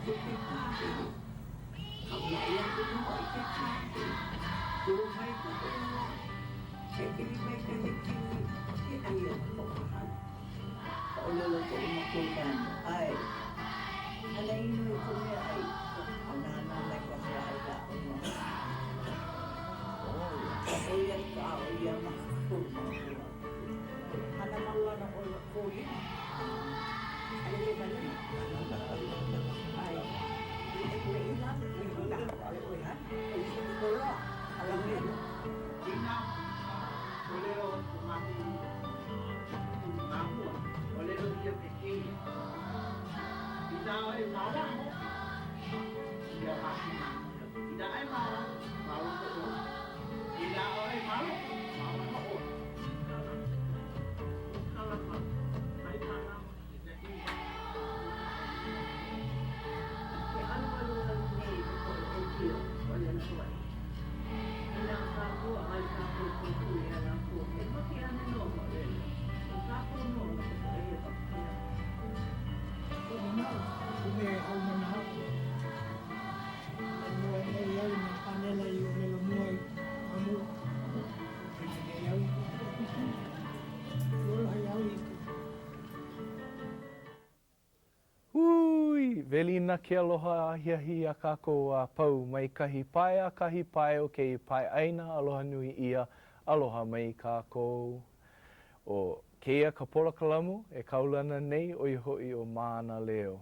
aku ke kāʻili. Kaulaʻi aku nō hoʻi ke kāʻili. Kū mai ka ua, hekili mai ka hekili, he ʻai ana koʻu hana. Ka ʻōlelo koʻu makuakāne, ʻAe, hana ʻino i kou meaʻai, a nānā mai ka meaʻai lāʻau maha. Ka ʻoi aku ka ʻaʻo iā mākou ma mua. Hana mau ana ʻoe ma kō lima. Ke ʻalualualu nei no koʻu ʻōpio, ʻōlelo hoʻi. Inā kākou ʻaʻole kākou kōkua iā lākou, e make ana nō ka ʻōlelo, ʻo kākou nō no ka poʻe hewa. Koʻu manaʻo, i mea e haumana aku. E moe nei au i nā pānela i ʻōlelo mua i ma mua. Pili nei au i koʻu poʻe kūpuna. Aloha iā ʻoe i ka. Hui! Welina ke aloha ahiahi iā kākou a pau mai kahi pae a kahi pae o kēia pae ʻāina aloha nui ʻia, aloha mai kākou. ʻO kēia ka polokalamu e kaulana nei ʻo ia hoʻi ʻo Mānaleo.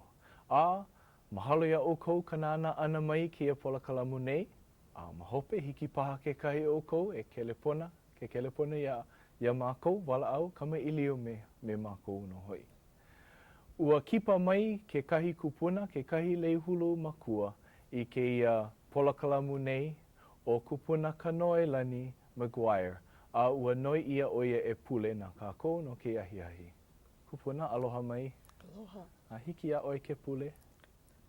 A, mahalo iā ʻoukou ka nānā ʻana mai i kēia polokalamu nei, a ma hope hiki paha kekahi o ʻoukou e kelepona, ke kelepona iā, iā mākou, walaʻau, kamaʻilio me, me mākou nō hoʻi. Ua kipa mai kekahi kupuna, kekahi lei hulu makua i kēia polokalamu nei, ʻo Kupuna Kanoelani McGuire, a ua noi ʻia ʻo ia e pule na kākou no kēia ahiahi. Kupuna, aloha mai. Aloha. A hiki iā ʻoe ke pule?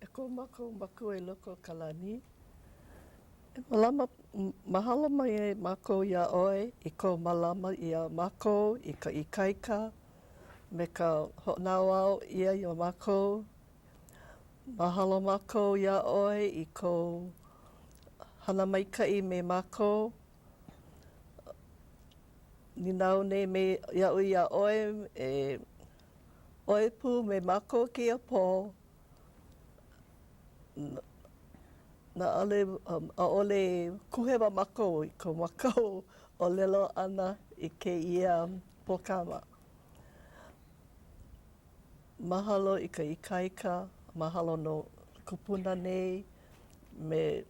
E ko mākou Makua i loko o ka lani, e mālama, mahalo mai ai mākou iā ʻoe i kou mālama iā mākou i ka ikaika me ka hoʻonaʻauao ʻia iā mākou. Mahalo mākou iā ʻoe i kou hana maikaʻi me mākou. Nīnau nei me iaʻu iā ʻoe e ʻoe pū me mākou kēia pō, ʻaʻole, ʻaʻole kūhewa mākou i ko mākou ʻōlelo ʻana i kēia polokama. Mahalo i ka ikaika, mahalo no kupuna nei me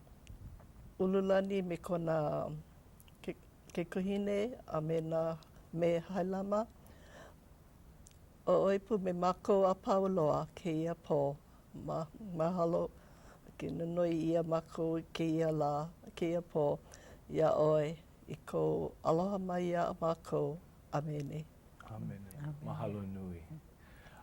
Ululani me kona keikuhine a me nā me Hailama. ʻO ʻoe pū me mākou a pau loa kēia pō. Ma, mahalo ke nonoi ʻia mākou i kēia lā, kēia pō, iā ʻoe i kou aloha mai iā mākou. ʻAmene. ʻAmene. Mahalo nui.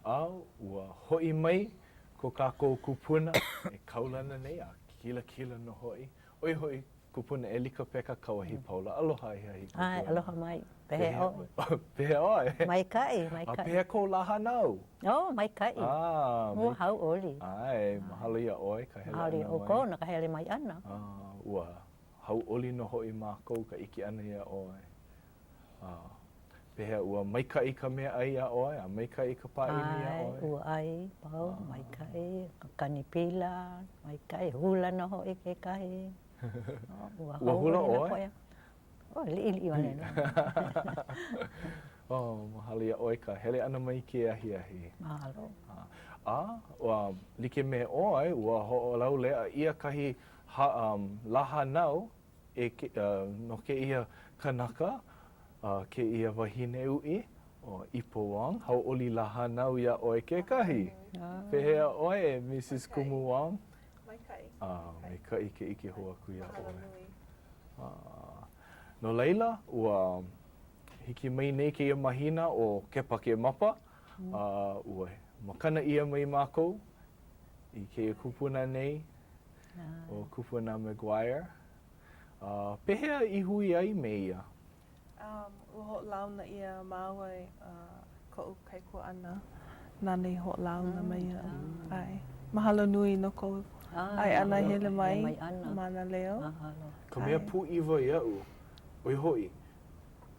A ua hoʻi mai ko kākou kupuna e kaulana nei a kilakila nō hoʻi, ʻo ia hoʻi Kupuna ʻElikapeka Kauahipaula. Aloha ahiahi, Kupuna. ʻAe, aloha mai. Pehea ʻoe? Pehea ʻoe? Maikaʻi, maikaʻi. A pehea kou lā hānau? Oh, maikaʻi. Ah, Ua hauʻoli. ʻAe, mahalo iā ʻoe ka hele ʻana mai. Mahalo iā ʻoukou no ka hele mai ʻana. Ah, ua hauʻoli nō hoʻi mākou ka ʻike ʻana iā ʻoe. Ah, pehea, ua maikaʻi ka meaʻai iā ʻoe a maikaʻi ka pāʻina iā ʻoe? ʻAe, ua ʻai pau, maikaʻi, kani pila, maikaʻi, hula nō hoʻi kekahi. Ua Ua hula ʻoe? Oh, liʻiliʻi wale nō. Oh, mahalo iā ʻoe ka hele ʻana mai i kēia ahiahi. Mahalo. A, ua like me ʻoe, ua hoʻolauleʻa ʻia kahi ha, um, lā hānau e ke, uh, no kēia kanaka, uh, kēia wahine uʻi, ʻo Ipo Wong. Hauʻoli lā hānau iā ʻoe kekahi. Pehea ʻoe, Mrs. Kumu Wong? Maikaʻi. A, maikaʻi ke ʻike hou aku iā ʻoe. A, no laila, ua hiki mai nei kēia mahina ʻo Kepakemapa, a ua makana ʻia mai mākou i kēia kupuna nei, ʻo Kupuna McGuire. A, pehea i hui ai me ia? Um, ua hoʻolauna ʻia māua e uh, koʻu kaikuaʻana nāna i hoʻolauna mai iaʻu. ʻAe. Mahalo nui no kou ʻae ʻana i hele mai Mānaleo. Ka mea pūʻiwa iaʻu, ʻo ia hoʻi,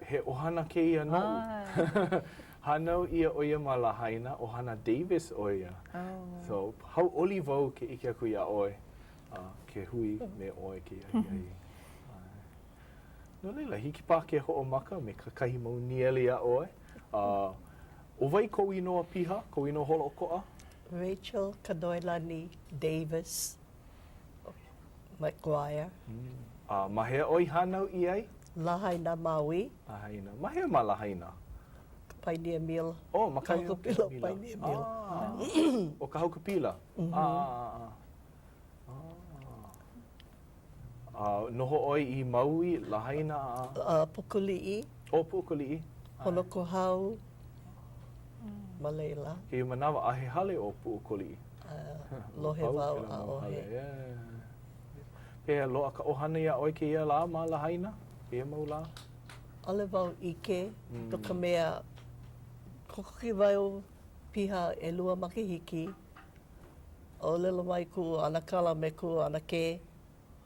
he ʻohana kēia noʻu. Hānau ʻia ʻo ia ma Lahaina, ʻohana Davis ʻo ia. So, hauʻoli wau ke ʻike aku iā ʻoe, a ke hui me ʻoe kēia ahiahi. No laila, hiki paha ke hoʻomaka me kekahi mau nīele iā ʻoe. ʻO wai kou inoa piha, kou inoa holoʻokoʻa? Rachel Kanoelani Davis McGuire. A ma hea ʻoe i hānau ʻia ai? Lahaina, Maui. Lahaina. Ma hea ma Lahaina? Pioneer Mill. Oh, ma ka Haukapila Pioneer Mill. Ah, ʻo ka Haukapila. Ah, ah. A noho ʻoe i Maui, Lahaina a? A Pukuliʻi. Oh, Puʻukoliʻi. Honokohau ma laila. Kēia manawa, a he hale ʻo Puʻukoliʻi. Lohe wau, ʻaʻohe. Pehea, loaʻa ka ʻohana iā ʻoe kēia lā ma Lahaina, kēia mau lā? ʻAʻole wau ʻike, no ka mea, kokoke wau piha ʻelua makahiki, ʻōlelo mai kuʻu ʻanakala me kuʻu ʻanakē,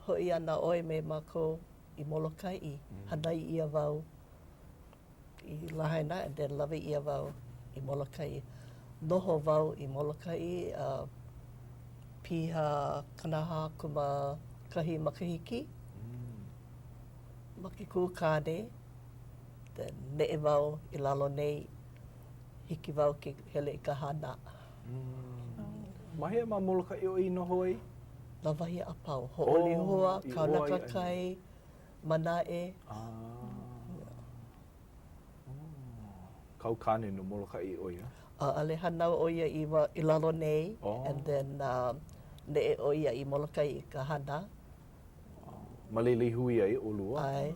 hoʻi ana ʻoe me mākou i Molokaʻi, hānai ʻia wau i Lahaina and then lawe ʻia wau i Molokaʻi. Noho wau i Molokaʻi a piha 41 makahiki. Make kuʻu kāne, then neʻe wau i lalo nei, hiki wau ke hele i ka hana. Ma hea ma Molokaʻi ʻoe i noho ai? Nā wahi a pau. Hoʻolehua, Kaunakakai, Manaʻe. Kāu kāne no Molokaʻi ʻo ia? ʻAʻole hānau ʻo ia i lalo nei, and then neʻe ʻo ia i Molokaʻi i ka hana. Ma laila i hui ai ʻolua? ʻAe.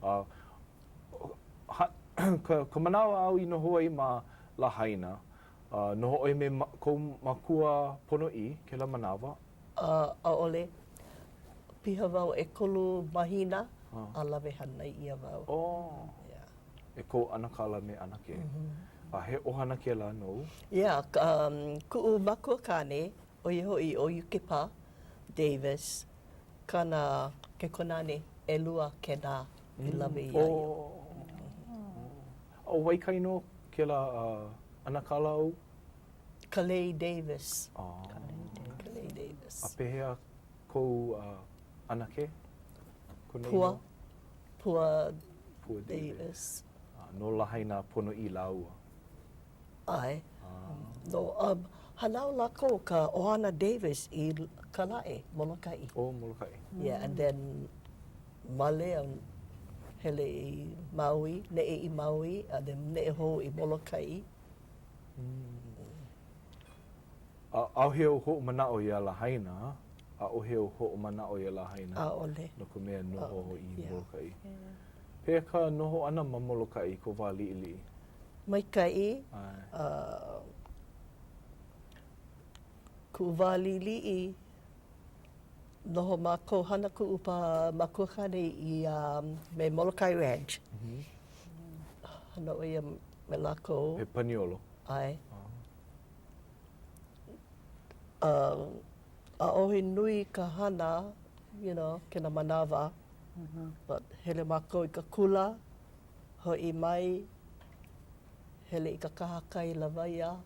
A ka manawa āu i noho ai ma Lahaina, noho ʻoe me kou makua ponoʻī kēlā manawa? ʻAʻole. Piha wau ʻekolu mahina a lawe hānai ʻia wau. Oh. Yeah. E kou ʻanakala me ʻanakē. A he ʻohana kēlā nou? Yeah, kuʻu makuakāne, ʻo ia hoʻi ʻo Iukepa Davis, kāna kekonāne ʻelua kēnā i lawe iā ia. Oh. ʻO wai ka inoa kēlā ʻanakala ou? Kalei Davis. Oh. Kalei Davis. A pehea kou ʻanakē? Kona inoa? Pua. Pua, Pua Davis. Davis. No Lahaina ponoʻī lāua? ʻAe. No, um, hānau lākou ka ʻohana Davis i Kalaʻe, Molokaʻi. Oh, Molokaʻi. Yeah, and then male a hele i Maui, neʻe i Maui, and then neʻe hou i Molokaʻi. A ʻaʻohe ou hoʻomanaʻo iā Lahaina, ʻaʻohe ou hoʻomanaʻo iā Lahaina. ʻAʻole. No ka mea noho i Molokaʻi. Pehea ka noho ʻana ma Molokaʻi i kou wā liʻiliʻi? Maikaʻi. Kuʻu wā liʻiliʻi, noho mākou, hana kuʻu makuakāne i me Molokai Ranch. Hana ʻo ia me lākou. He paniolo? ʻAe. ʻAʻohe nui ka hana, you know, kēnā manawa, but hele mākou i ka kula, hoʻi mai, hele i ka kahakai lawaiʻa,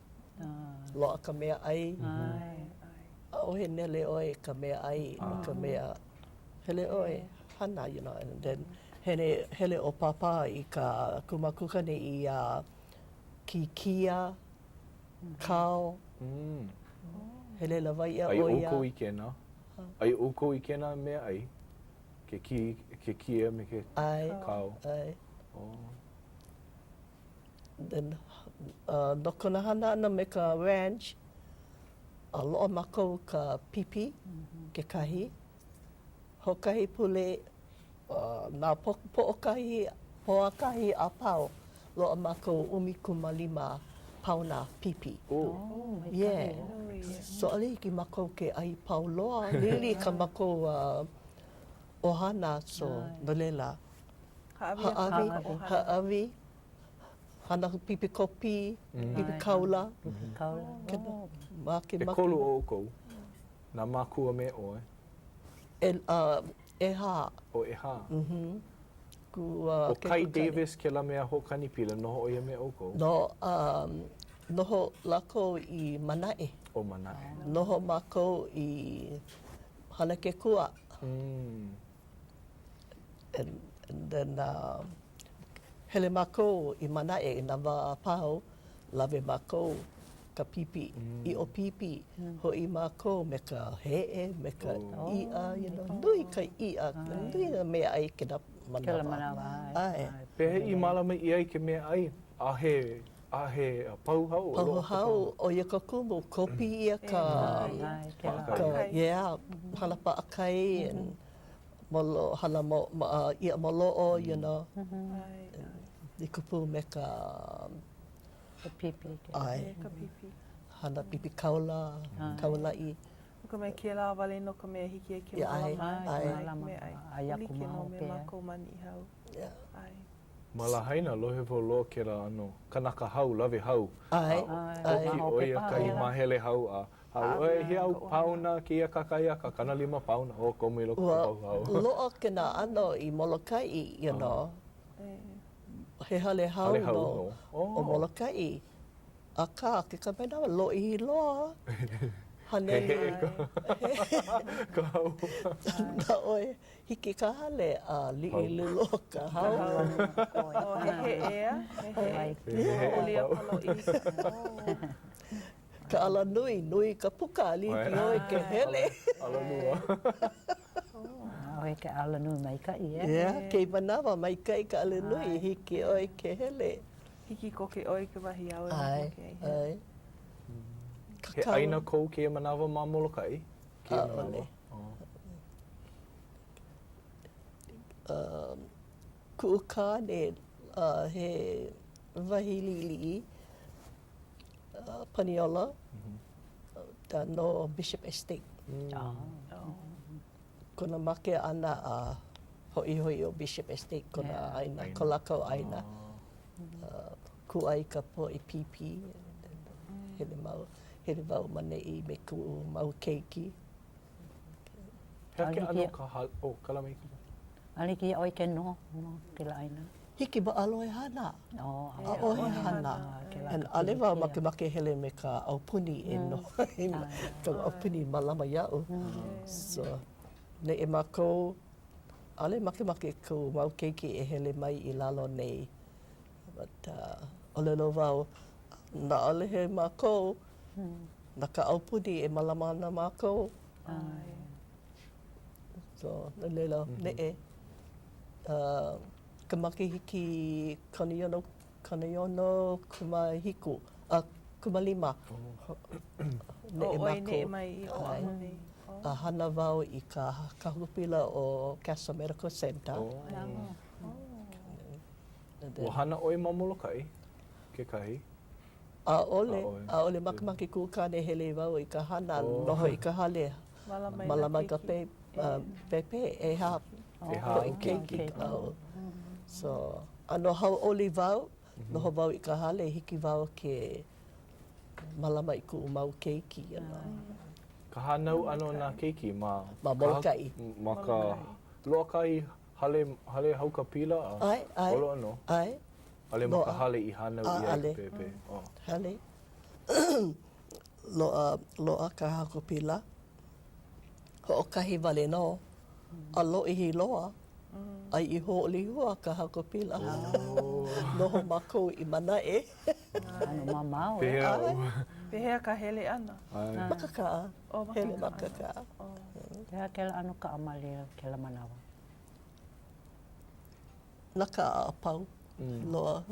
loaʻa ka meaʻai. ʻAʻohe nele ʻoe i ka meaʻai no ka mea, hele ʻoe, hana, you know, and then hele, hele ʻo Pāpā i ka kuʻu makuakāne i kī kia, kao, hele lawaiʻa ʻo ia. ʻAi ʻoukou i kēnā? ʻAi ʻoukou i kēnā meaʻai? Ke kī, ke kia me ke kao. ʻAe, ʻae. Then, uh, no kona hana ʻana me ka ranch, a loaʻa mākou ka pipi, kekahi. Hoʻokahi pule, uh, nā poʻokahi, pōʻakahi a pau, loaʻa mākou 15 paona pipi. Oh. Yeah. So ʻaʻole hiki mākou ke ʻai pau loa. Liʻiliʻi ka mākou uh, ʻohana, so no laila, Hāʻawi, hāʻawi, hāʻawi. Hana pipi kopi, pipi kaula. Pipi kaula. Kena, makemake. ʻEkolu ʻoukou, nā mākua me ʻoe. E, uh, ʻehā. ʻO ʻehā. Mhm. Ku, uh, ʻO Kai Davis kēlā mea hoʻokani pila, noho ʻo ia me ʻoukou? No, um, noho lākou i Manaʻe. ʻO Manaʻe. Noho mākou i Hānākēkua. Mm. And, and then, uh, hele mākou i Manaʻe i nā wā a pau, lawe mākou ka pipi, ʻiʻo pipi, hoʻi mākou me ka heʻe, me ka iʻa, you know, nui ka iʻa, nui nā meaʻai i kēlā manawa. Kēlā manawa, ʻae. ʻAe. Pehea i mālama ʻia ai ke meaʻai, a he, a he pau hau? Pau hau, ʻo ia ka kumu, kopi ʻia ka, ka, yeah, hana paʻakai and molo, hana mo, ma, iʻa moloʻo, you know, like pū me ka Ka pipi. ʻAe. Ka pipi. Hana pipi kaula, kaulaʻi. No ka mea, kēlā wale nō ka mea hiki ai ke mālama i meaʻai. Like nō me mākou ma Niʻihau. ʻAe. Ma Lahaina, lohe wau loa kēlā ʻano kanaka hau, lawe hau. ʻAe. A ʻoki ʻo ia kahi māhele hau a hau, ʻehia pauna kēia kakahiaka, 50 pauna, ʻo komo i loko o ka pau hau. Ua loaʻa kēnā ʻano i Molokaʻi, you know. He hale hau nō ʻo Molokaʻi, akā kekahi manawa lōʻihi loa. Haneli. He heʻe ka hau. Na ʻoe, hiki ka hale a liʻiliʻi loa ka hau. He heʻe a? He heʻe. ʻAʻole ia ka lōʻihi. Ka alanui, nui ka puka a hiki ʻoe ke hele. Alalua. ʻAʻohe ke alanui maikaʻi, e? Yeah, kēia manawa maikaʻi ka alanui, hiki ʻoe ke hele. Hiki koke ʻoe i ka wahi āu e makemake ai. ʻAe, ʻae. He ʻāina kou kēia manawa ma Molokaʻi? ʻAʻole. Kuʻu kāne, he wahi liʻiliʻi, Paniola, no Bishop Estate. Kona make ʻana a hoʻihoʻi ʻo Bishop Estate kona ʻāina, ko lākou ʻāina. Kūʻai ka poʻe pipi, hele mau, hele wau ma neʻi me kuʻu mau keiki. He aha ke ʻano ka hale, oh, kala mai ka. ʻAʻole hiki iā ʻoe ke noho ma kēlā ʻāina. Hiki but ʻaʻohe hana. ʻAʻohe hana. And ʻaʻole wau makemake hele me ka aupuni e noho ai. Ka aupuni mālama iaʻu. So, neʻe mākou, ʻaʻole makemake kuʻu mau keiki e hele mai i lalo nei. But, ʻōlelo wau, ʻaʻole he mākou, na ka aupuni e mālama ana mākou. So, no laila, neʻe ka makahiki 60, 67, a 15, neʻe mākou. mai i Oʻahu nei. A hana wau i ka haukapila o Castle Medical Center. Ua hana ʻoe ma Molokaʻi kekahi? ʻAʻole, ʻaʻole makemake kuʻu kāne hele wau i ka hana, noho i ka hale, mālama i ka pēpē, ʻehā poʻe keiki. So, ʻano hauʻoli wau, noho wau i ka hale, hiki wau ke mālama i kuʻu mau keiki, you know. Ka hānau ʻana o nā keiki ma. Ma Molokaʻi. Ma ka loaʻa kahi hale, hale haukapila a. ʻAe, ʻae. Loaʻa nō. ʻAe. ʻAʻole ma ka hale i hānau ʻia ai ka pēpē. ʻAʻole. Loaʻa, loaʻa ka haukapila. Hoʻokahi wale nō. A lōʻihi loa. A i Hoʻolehua ka haukapila. Noho mākou i Manaʻe. ʻAno mamao, e? Pehea ʻoe? Pehea ka hele ʻana? Ma ka kaʻa. Hele ma ka kaʻa. Pehea kēlā ʻano kaʻa ma laila kēlā manawa? Nā kaʻa a pau loa.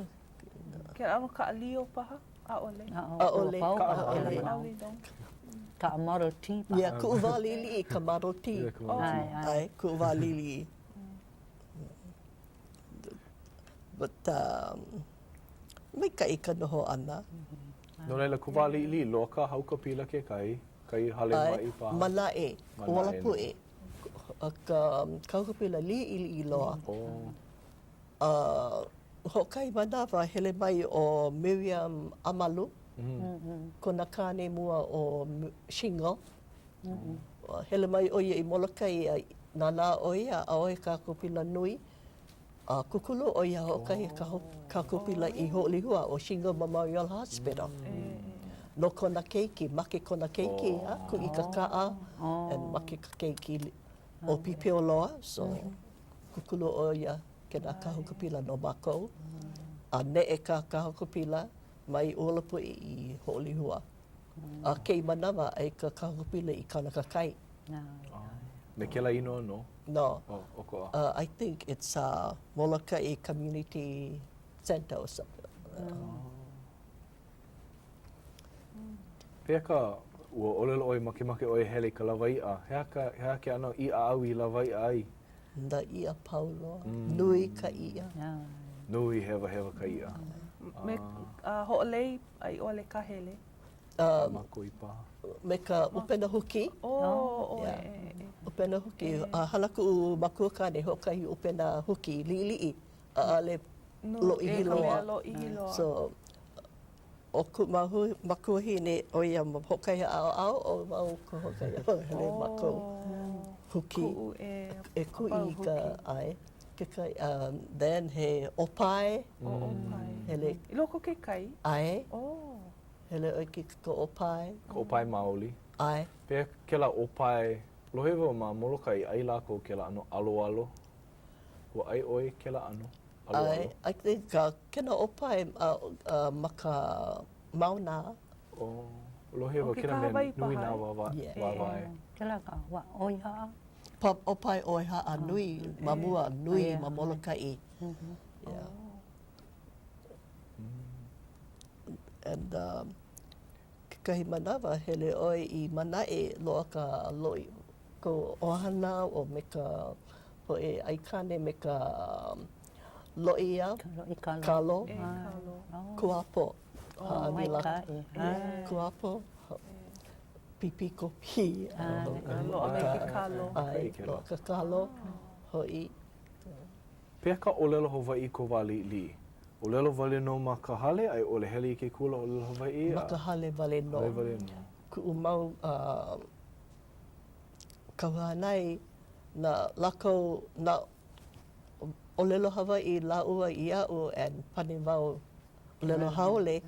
Kēlā ʻano kaʻa lio paha? ʻAʻole. ʻAʻole. ʻAʻole. Kaʻa Model T paha. Yeah, kuʻu wā liʻiliʻi ka Model T. ʻAe, kuʻu wā liʻiliʻi. But, um, maikaʻi ka noho ʻana. No laila, kou wā liʻiliʻi, loaʻa ka haukapila kekahi, kahi hale maʻi paha. Manaʻe, Ualapuʻe. Ka haukapila liʻiliʻi loa. Oh. A. Hoʻokahi manawa hele mai ʻo Miriam Amalu, kona kāne mua ʻo Shingle. Hele mai ʻo ia i Molokai a nānā ʻo ia ʻaʻohe kahakō pila nui. A kūkulu ʻo ia hoʻokahi kahakō pila i Hoʻolehua ʻo Shingle Memorial Hospital. No kona keiki, make kona keiki, a kuʻi ka kaʻa and make ka keiki ʻōpiopio loa, so kūkulu ʻo ia kēnā kahakō pila no mākou. A neʻe ka kahakō pila mai ʻUalapuʻe i Hoʻolehua. A kēia manawa, aia ka kahakō pila i Kaunakakai. Me kēlā inoa nō? No. Oh, ʻokoʻa. Uh, I think it's uh, Molokai Community Center or something. Oh. Pehea ka, ua ʻōlelo ʻoe makemake ʻoe e hele i ka lawaiʻa. He aha ka, he aha ke ʻano iʻa āu i lawaiʻa ai? Nā iʻa pau loa. Nui ka iʻa. Nui hewahewa ka iʻa. Me ka hoʻolei a i ʻole kahele. Mākoi paha. Me ka ʻupena huki. Oh, oh, e, e. ʻUpena huki. A hana kuʻu makuakāne hoʻokahi ʻupena huki liʻiliʻi. ʻAʻole lōʻihi loa. Ka mea lōʻihi loa. So, ʻo kuʻu makuahine, ʻo ia hoʻokahi ʻaoʻao, ʻo wau ka hoʻokahi ʻaoʻao hele mākou huki. E kuʻi i ka ʻae. Kekahi, then he ʻōpae. ʻO ʻōpae. Hele. I loko ke kai? ʻAe. Oh. Hele ʻoe ke ka ʻōpae. Ka ʻōpae maoli. ʻAe. Pehea kēlā ʻōpae, lohe wau ma Molokai ʻai lākou kēlā ʻano aloalo. Ua ʻai ʻoe kēlā ʻano aloalo? ʻAe, I think kēnā ʻōpae ma ka mauna. Oh, lohe wau kēlā mea nui nā wāwae. Kēlā ka ua ʻoi haʻa? ʻŌpae ʻoi haʻa nui ma mua, nui ma Molokaʻi. Yeah. And um, kekahi manawa, hele ʻoe i Manaʻe loaʻa ka loʻi kou ʻohana o me ka poʻe aikāne me ka loʻi ia, kalo, kuapo. Oh, maikaʻi. Kuapo, pipi kopi. Loaʻa me ke kalo. ʻAe, loaʻa ka kalo, hoʻi. Pehea ka ʻōlelo Hawaiʻi kou wā liʻiliʻi? ʻŌlelo wale nō ma ka hale a i ʻole hele i ke kula ʻōlelo Hawaiʻi? Ma ka hale wale nō. Hale wale nō. Kuʻu mau kahu hānai, na lākou, na ʻōlelo Hawaiʻi lāua iaʻu and pane wau ʻōlelo haole,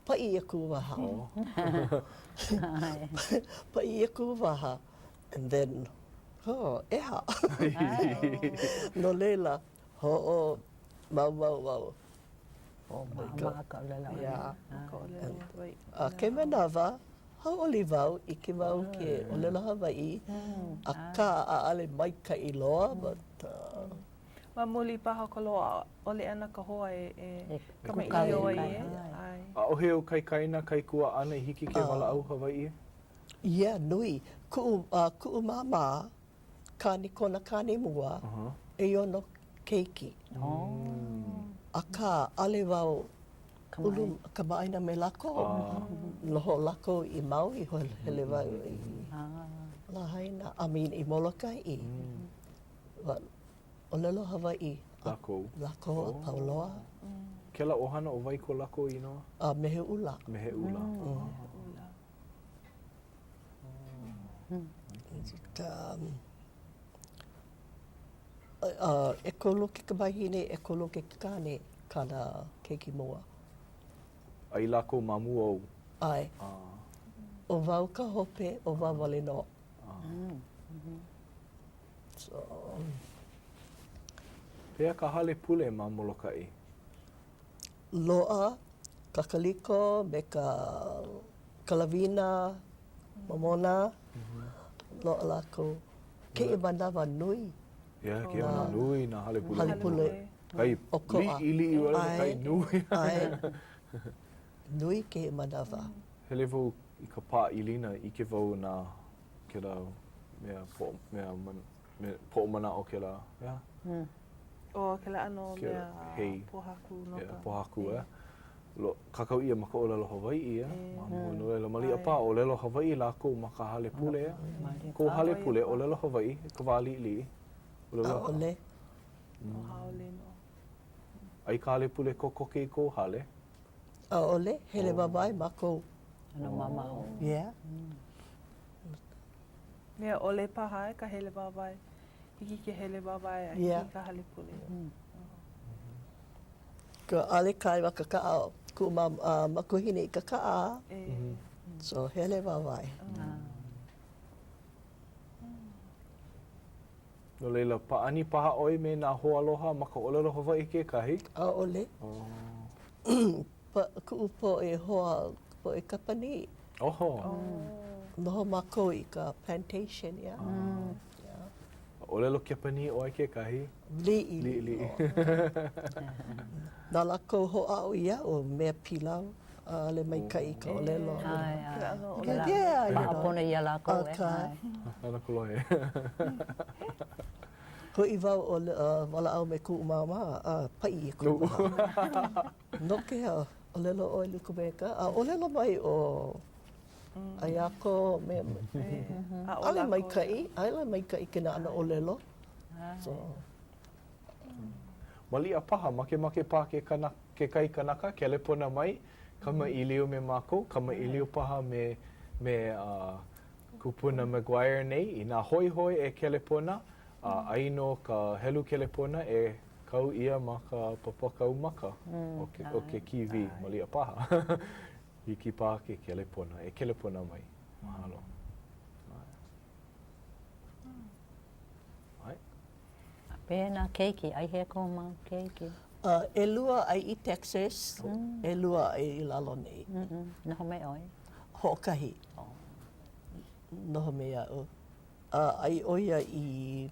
paʻi ʻia kuʻu waha. Paʻi ʻia kuʻu waha and then, oh, ʻeha. No laila, hoʻomaomao wau. Hoʻomaʻamaʻa ka ʻōlelo ʻana. Yeah. A kēia manawa, hauʻoli wau, ʻike wau ke ʻōlelo Hawaiʻi, akā ʻaʻole maikaʻi loa, but. Ma muli paha o ka loaʻa ʻole ʻana ka hoa e kamaʻilio ai e. ʻAe. ʻAʻohe ou kaikaina, kaikuaʻana i hiki ke walaʻau Hawaiʻi? Yeah, nui. Kuʻu, kuʻu māmā, kāne, kona kāne mua, ʻeono keiki. Akā, ʻaʻole wau ulu kamaʻāina me lākou. Noho lākou i Maui, hele wau i Lahaina, I mean i Molokai. ʻōlelo Hawaiʻi. Lākou. Lākou a pau loa. Kēlā ʻohana ʻo wai ko lākou inoa? A Meheʻula. Meheʻula. ʻEkolu keikimāhine, ʻekolu keikikāne kāna keiki mua. A i lākou ma mua ou? ʻAe. ʻO wau ka hope, ʻo wau wale nō. So. Pehea ka hale pule ma Molokaʻi? Loaʻa Kakaliko me ka Kalawina, Momona, loaʻa lākou. Kēia manawa nui. Yeah, kēia manawa nui nā hale pule. Hale pule. Kai liʻiliʻi wale kai nui. ʻAe. Nui kēia manawa. Hele wau i ka pā ʻilina, ʻike wau nā kēlā mea poʻo, mea, mea poʻomanaʻo kēlā, yeah. Oh, kēlā ʻano mea hei. pōhaku no ka. Pōhaku, eh. Lo, kākau ʻia ma ka ʻōlelo Hawaiʻi, eh. Ma mua no laila, maliʻa paha ʻōlelo Hawaiʻi lākou ma ka hale pule, eh. Kou hale pule, ʻōlelo Hawaiʻi, ka wā liʻiliʻi. ʻAʻole. ʻAʻole nō. Aia ka hale pule kokoke i kou hale? ʻAʻole, hele wāwae mākou. ʻAno mamao. Yeah. Mea ʻole paha e ka hele wāwae. Hiki ke hele wāwae a hiki ka hale pule. Ka ʻaʻole kāua ka kaʻa, kuʻu makuahine i ka kaʻa, so hele wāwae. No laila, pāʻani paha ʻoe me nā hoaaloha ma ka ʻōlelo Hawaiʻi kekahi? ʻAʻole. Kuʻu poʻe hoa, poʻe Kapanī. Oho. Noho mākou i ka plantation, yeah. ʻŌlelo Kepanī ʻoe kekahi? Liʻiliʻi. Liʻiliʻi. Na lākou hoʻāʻo iaʻu mea pilau, ʻaʻole maikaʻi ka ʻōlelo. ʻAe, ʻae. Yeah, you know. Paʻa pono iā lākou, e. Akā. ʻAno kolohe. Hoʻi wau walaʻau me kuʻu māmā a paʻi i koʻu waha. No ke aha, ʻōlelo ʻoe like me ka, a ʻōlelo mai ʻo Aiako me, ʻaʻole maikaʻi, ʻaʻole maikaʻi kēnā ʻano ʻōlelo. So. Maliʻa paha, makemake paha ke kana, kekahi kanaka kelepona mai, kamaʻilio me mākou, kamaʻilio paha me, me uh, Kupuna McGuire nei, inā hoihoi e kelepona, a aia nō ka helu kelepona e kau ʻia ma ka papa kau maka o ke, o ke kīwī, maliʻa paha. Hiki paha ke kelepona, e kelepona mai. Mahalo. ʻAe. A pehea nā keiki, ai hea kou mau keiki? ʻElua ai i Texas, ʻelua ai i lalo nei. Noho me ʻoe? Hoʻokahi. Noho me aʻu. A ai ʻo ia i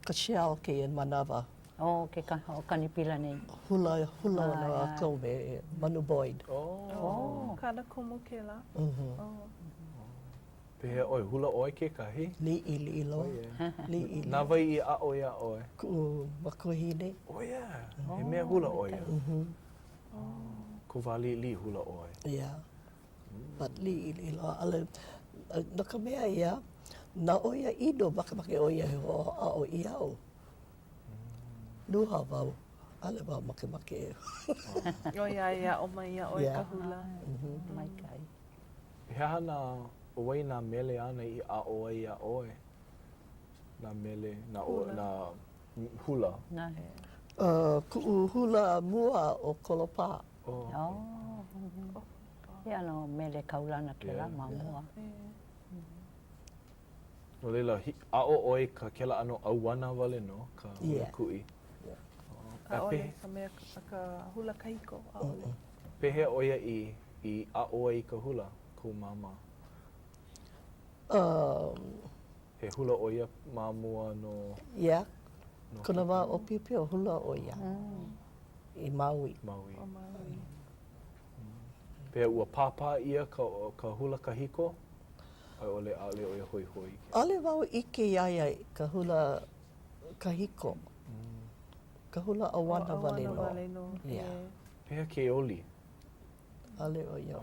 ka Shell kēia manawa. Oh, ke hoʻokani pila nei. Hula, hula lākou me Manu Boyd. Oh, kāna kumu kēlā. Oh. Pehea ʻoe, hula ʻoe kekahi? Liʻiliʻi loa. Liʻiliʻi. Na wai i aʻo iā ʻoe? Kuʻu makuahine. Oh yeah, he mea hula ʻo ia. Kou wā liʻiliʻi hula ʻoe. Yeah. But liʻiliʻi loa. ʻAʻole, no ka mea ia, na ʻo ia ʻino makemake ʻo ia e hoʻāʻo iaʻu. Nuha wau, ʻaʻole wau makemake e. ʻOiai e aʻo mai iā ʻoe ka hula. Maikaʻi. He aha nā, ʻo wai nā mele āna i aʻo ai iā ʻoe? Nā mele, nā, nā hula. Nā. Kuʻu hula mua ʻo Kolopā. Oh. He ʻano mele kaulana kēlā ma mua. No laila, aʻo ʻoe i ka kēlā ʻano ʻauana wale nō, ka hula kuʻi. ʻAʻole ka mea, ka hula kahiko, ʻaʻole. Pehea ʻo ia i, i aʻo ai i ka hula, kou māmā? He hula ʻo ia ma mua no? Yeah. Kona wā ʻōpiopio, hula ʻo ia i Maui. Maui. Pehea, ua pāpā ʻia ka, ka hula kahiko? A i ʻole, ʻaʻole ʻo ia hoihoi i ke. ʻAʻole wau ʻike iā ia i ka hula kahiko. Ka hula ʻauana wale nō. wale nō. Yeah. Pehea ke oli? ʻAʻole ʻo ia.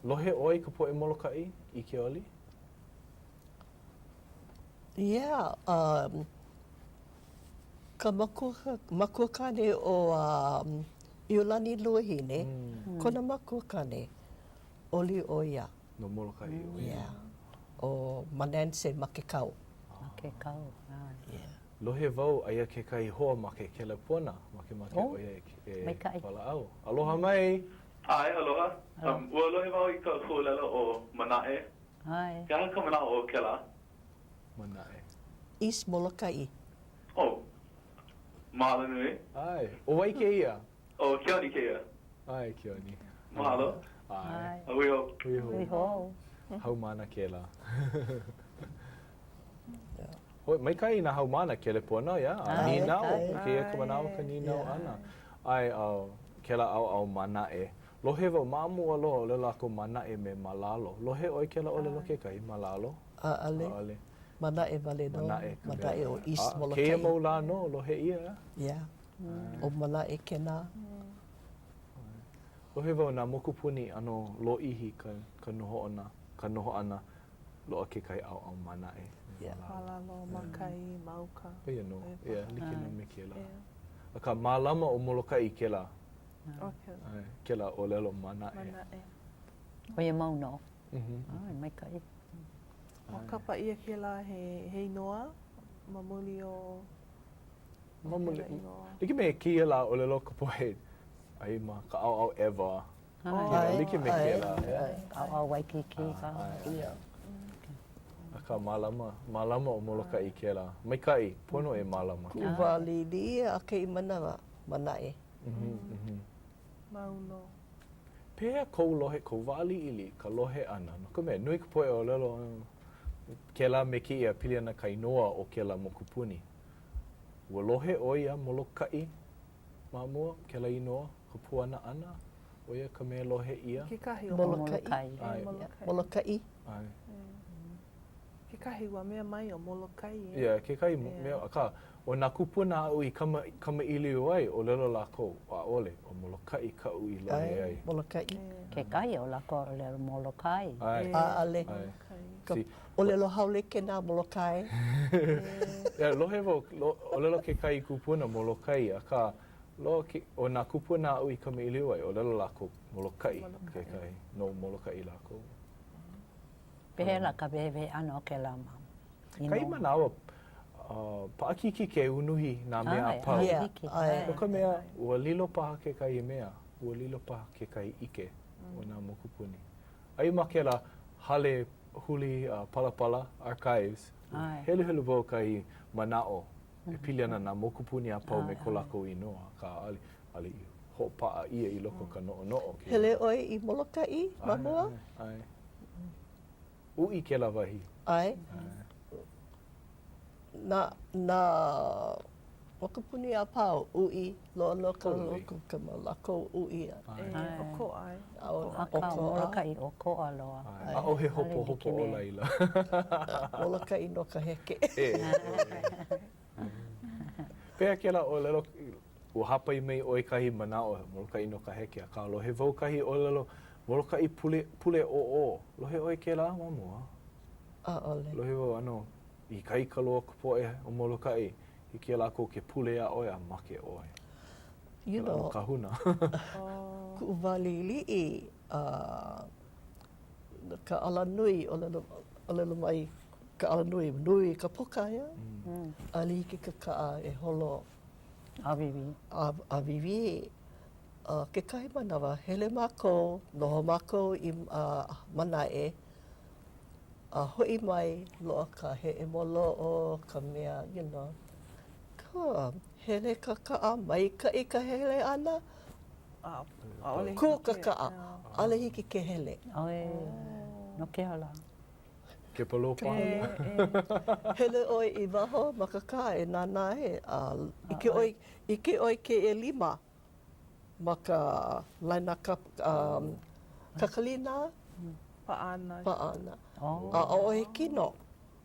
Lohe ʻoe i ka poʻe Molokaʻi i ke oli? Yeah, um, ka makua, makuakāne o um, Iolani Luahine, mm. kona makuakāne, oli ʻo ia. No Molokaʻi ʻo ia. Yeah. ʻO Mananse Makekau. Makekau, ah. Yeah. Lohe wau aia kekahi hoa ma ke kelepona, makemake ʻo ia e, e walaʻau. Aloha mai! ʻAe, aloha. Um, ua lohe wau i ka huaʻōlelo ʻo manaʻe. ʻAe. He aha ka manaʻo o kēlā? Manaʻe. East Molokai. Oh. Mahalo nui. ʻAe. ʻO wai kēia? ʻO Keoni kēia. ʻAe, Keoni. Mahalo. ʻAe. A hui hou. Hui hou. Hui hou. Haumāna kēlā. Hoi, maikaʻi nā haumāna kelepona, yeah. A nīnau, kēia ka manawa ka nīnau ʻana. ʻAe, uh, kēlā ʻaoʻao manaʻe. Lohe wau, ma mua loa, ʻōlelo lākou manaʻe me malalo. Lohe ʻoe kēlā ʻōlelo kekahi, malalo? ʻAʻole. ʻAʻole. Manaʻe wale nō. Manaʻe ka mea. Manaʻe o East Molokai. A, kēia mau lā nō, lohe ʻia. Yeah. ʻO Manaʻe kēnā. Lohe wau nā mokupuni ʻano lōʻihi ka, ka noho ʻana, ka noho ʻana, loaʻa kekahi ʻaoʻao manaʻe. Malalo, ma kai, ma uka. ʻO ia nō, yeah, like nō me kēlā. Akā, mālama ʻo Molokaʻi i kēlā. ʻO kēlā. ʻAe, kēlā ʻōlelo Manaʻe. Manaʻe. ʻO ia mau nō. ʻAe, maikaʻi. Ua kapa ʻia kēlā he, he inoa ma muli o Ma muli, like me kēia lā ʻōlelo ka poʻe ai ma ka ʻaoʻao ʻEwa. ʻAe, like me kēlā. ʻAoʻao Waikīkī paha. Akā mālama, mālama ʻo Molokaʻi i kēlā. Maikaʻi, pono e mālama. Kuʻu wā liʻiliʻi a kēia manawa, Manaʻe. Mau nō. Pehea kou lohe, kou wā liʻiliʻi, ka lohe ʻana? No ka mea, nui ka poʻe ʻōlelo, kēlā me kēia pili ana ka inoa o kēlā mokupuni. Ua lohe ʻoe iā Molokaʻi ma mua, kēlā inoa, ka puana ʻana, ʻo ia ka mea lohe ʻia? Kekahi o Molokaʻi. ʻAe. Molokaʻi. ʻAe. Kekahi ua mea mai ʻo Molokai, e. Yeah, kekahi mea, akā, ʻo nā kūpuna aʻu i kama, kamaʻilio ai, ʻōlelo lākou, ʻaʻole, ʻo Molokaʻi kaʻu i lohe ai. ʻAe, Molokaʻi. Kekahi o lākou ʻōlelo Molokai. ʻAe. ʻAʻale. Ka ʻōlelo haole kēnā Molokai. Yeah, lohe wau, ʻōlelo kekahi kupuna Molokai, akā, loa ke, ʻo nā kūpuna aʻu i kamaʻilio ai, ʻōlelo lākou Molokaʻi kekahi, no Molokaʻi lākou. Pehea lā ka wehewehe ʻana o kēlā mau inoa? Kahi manawa, paʻakikī ke unuhi nā mea a pau. No ka mea, ua lilo paha kekahi mea, ua lilo paha kekahi ʻike o nā mokupuni. Aia ma kēlā hale huli palapala, archives, heluhelu wau kahi manaʻo e pili ana nā mokupuni a pau me ko lākou inoa, akā ʻaʻole, ʻaʻole i hoʻopaʻa ʻia i loko o ka noʻonoʻo. Hele ʻoe i Molokaʻi ma mua? ʻAe, ʻae. Uʻi kēlā wahi. ʻAe. Nā, nā mokupuni a pau, uʻi loa no ka loko, ka lākou uʻi. ʻAe, ʻokoʻa e. Akā, Molokaʻi ʻokoʻa loa. ʻAʻohe hopohopo o laila. Molokaʻi no ka heke. Pehea kēlā ʻōlelo, ua hāpai mai ʻoe kahi manaʻo Molokaʻi no ka heke, akā lohe wau kahi ʻōlelo Molokaʻi pule, pule ʻōʻō. Lohe ʻoe kēlā ma mua? ʻAʻole. Lohe wau ʻano ikaika loa ka poʻe o Molokaʻi, hiki iā lākou ke pule iā ʻoe a make ʻoe. You know, kahuna. kuʻu wā liʻiliʻi, uh, ka alanui, ʻōlelo, ʻōlelo mai ka alanui, nui ka poka, yeah? Mm. ʻAʻole hiki ke kaʻa e holo. ʻAwiwī. ʻAwiwī. Uh, kekahi manawa, hele mākou, noho mākou i uh, Manaʻe, a hoʻi mai loaʻa ka heʻe moloʻo, ka mea, you know, ka hele ka kaʻa, maikaʻi ka hele ʻana, kū ka kaʻa, ʻaʻole hiki ke hele. ʻAe, no ke aha lā? Kepalō paha. Hele ʻoe i waho ma ka kaʻa e nānā ai, a ʻike ʻoe, ʻike ʻoe ke ʻelima ma ka laina kakalina. Paʻa ana. Paʻa ana. A ʻaʻohe kino.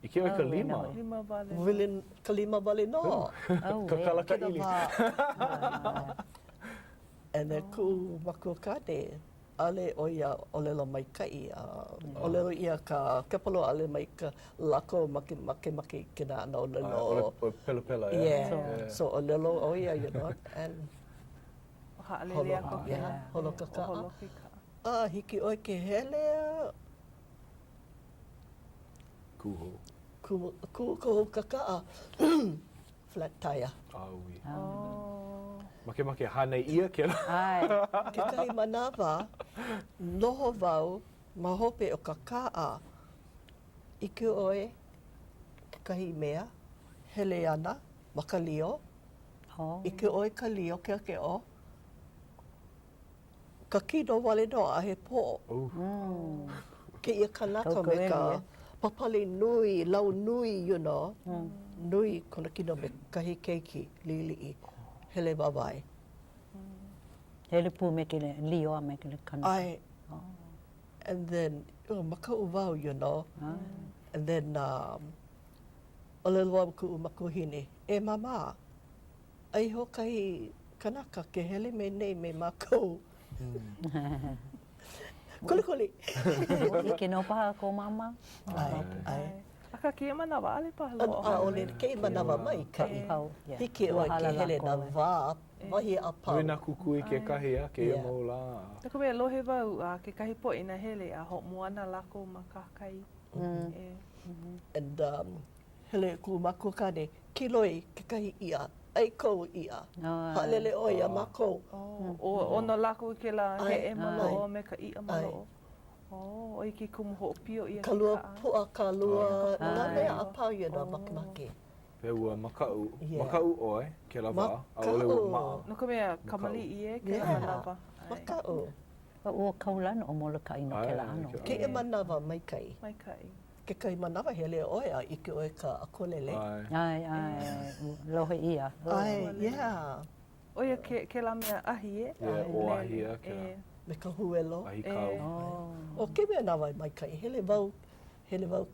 ʻIke ʻoe ka lima? Lima wale nō. Ka lima wale nō. Kakala ka ʻili. And then kuʻu makuakāne, ʻaʻole ʻo ia ʻōlelo maikaʻi, a ʻōlelo ʻia ka kepalō ʻaʻole maika lākou makemake i kēnā ʻano ʻōlelo. ʻO pelapela, yeah. Yeah. So ʻōlelo ʻo ia, you know, and haʻalele aku. Yeah, holo ka kaʻa. A hiki ʻoe ke hele a Kū hou. Kū, kū hou ka kaʻa. Flat tire. ʻAui. Oh. Makemake hānai ʻia kēlā. ʻAe. Kekahi manawa, noho wau ma hope o ka kaʻa. ʻIke ʻoe kekahi mea hele ana ma ka lio. Oh. ʻIke ʻoe ka lio keʻokeʻo. Ka kino wale nō ʻaʻohe poʻo. Kēia kanaka me ka pāpale nui, lau nui, you know, nui kona kino me kahi keiki liʻiliʻi, hele wāwae. Hele pū me ke lio a me ke kanaka. ʻAe. And then, oh, makaʻu wau, you know. And then, um, ʻōlelo wau kuʻu makuahine, e Māmā, Aia hoʻokahi kanaka ke hele mai nei me mākou. Kolikoli! ʻIke nō paha kō māmā? ʻAe, ʻae. Akā kēia manawa, ʻaʻole paha loaʻa. ʻAʻole, kēia manawa maikaʻi. Hiki ʻoe ke hele nā wā, wahi a pau. Nui nā kukui kekahi a kēia mau lā. No ka mea, lohe wau a kekahi poʻe inā hele a hoʻomoana lākou ma kahakai. And um, hele kuʻu makuakāne, kiloi kekahi iʻa, ʻai kou iʻa. Haʻalele ʻoe iā mākou. Oh, ʻono lākou i kēlā heʻe maloʻo me ka iʻa maloʻo. Oh, ʻo ia ke kumu hoʻopio ʻia ke kaʻa. Ka lua puʻa, ka lua, nā mea a pau ia nā makemake. He ua makaʻu, makaʻu ʻoe kēlā wā, ʻaʻole ua maʻa. No ka mea, kamaliʻi ē, kēlā manawa. Makaʻu. Ua kaulana ʻo Molokaʻi no kēlā ʻano. Kēia manawa maikaʻi. Maikaʻi. Kekahi manawa hele ʻoe a ʻike ʻoe ka akolele. ʻAe, ʻae, lohe ʻia. ʻAe, yeah. ʻO ia kēlā mea ahi e? Yeah, ʻo ahi ea kēlā. Me ka huelo. Ahi kau. ʻO kēia manawa maikaʻi, hele wau, hele wau,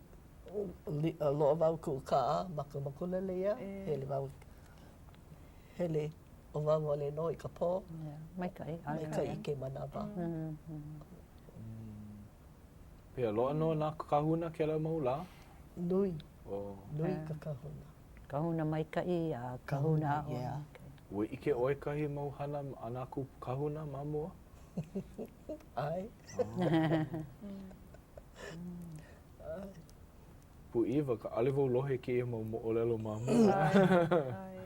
loaʻa wau kuʻu kaʻa ma ka mokulele ia, hele wau, hele ʻo wau wale nō i ka pō. Maikaʻi. Maikaʻi kēia manawa. Pehea, loaʻa nō nā kahuna kēlā mau lā? Nui. Nui ka kahuna. Kahuna maikaʻi a kahuna aʻo. Yeah. Ua ʻike ʻoe kahi mau hana a nā kahuna ma mua? ʻAe. Pūʻiwa ka ʻaʻole wau lohe kēia mau moʻolelo ma mua. ʻAe.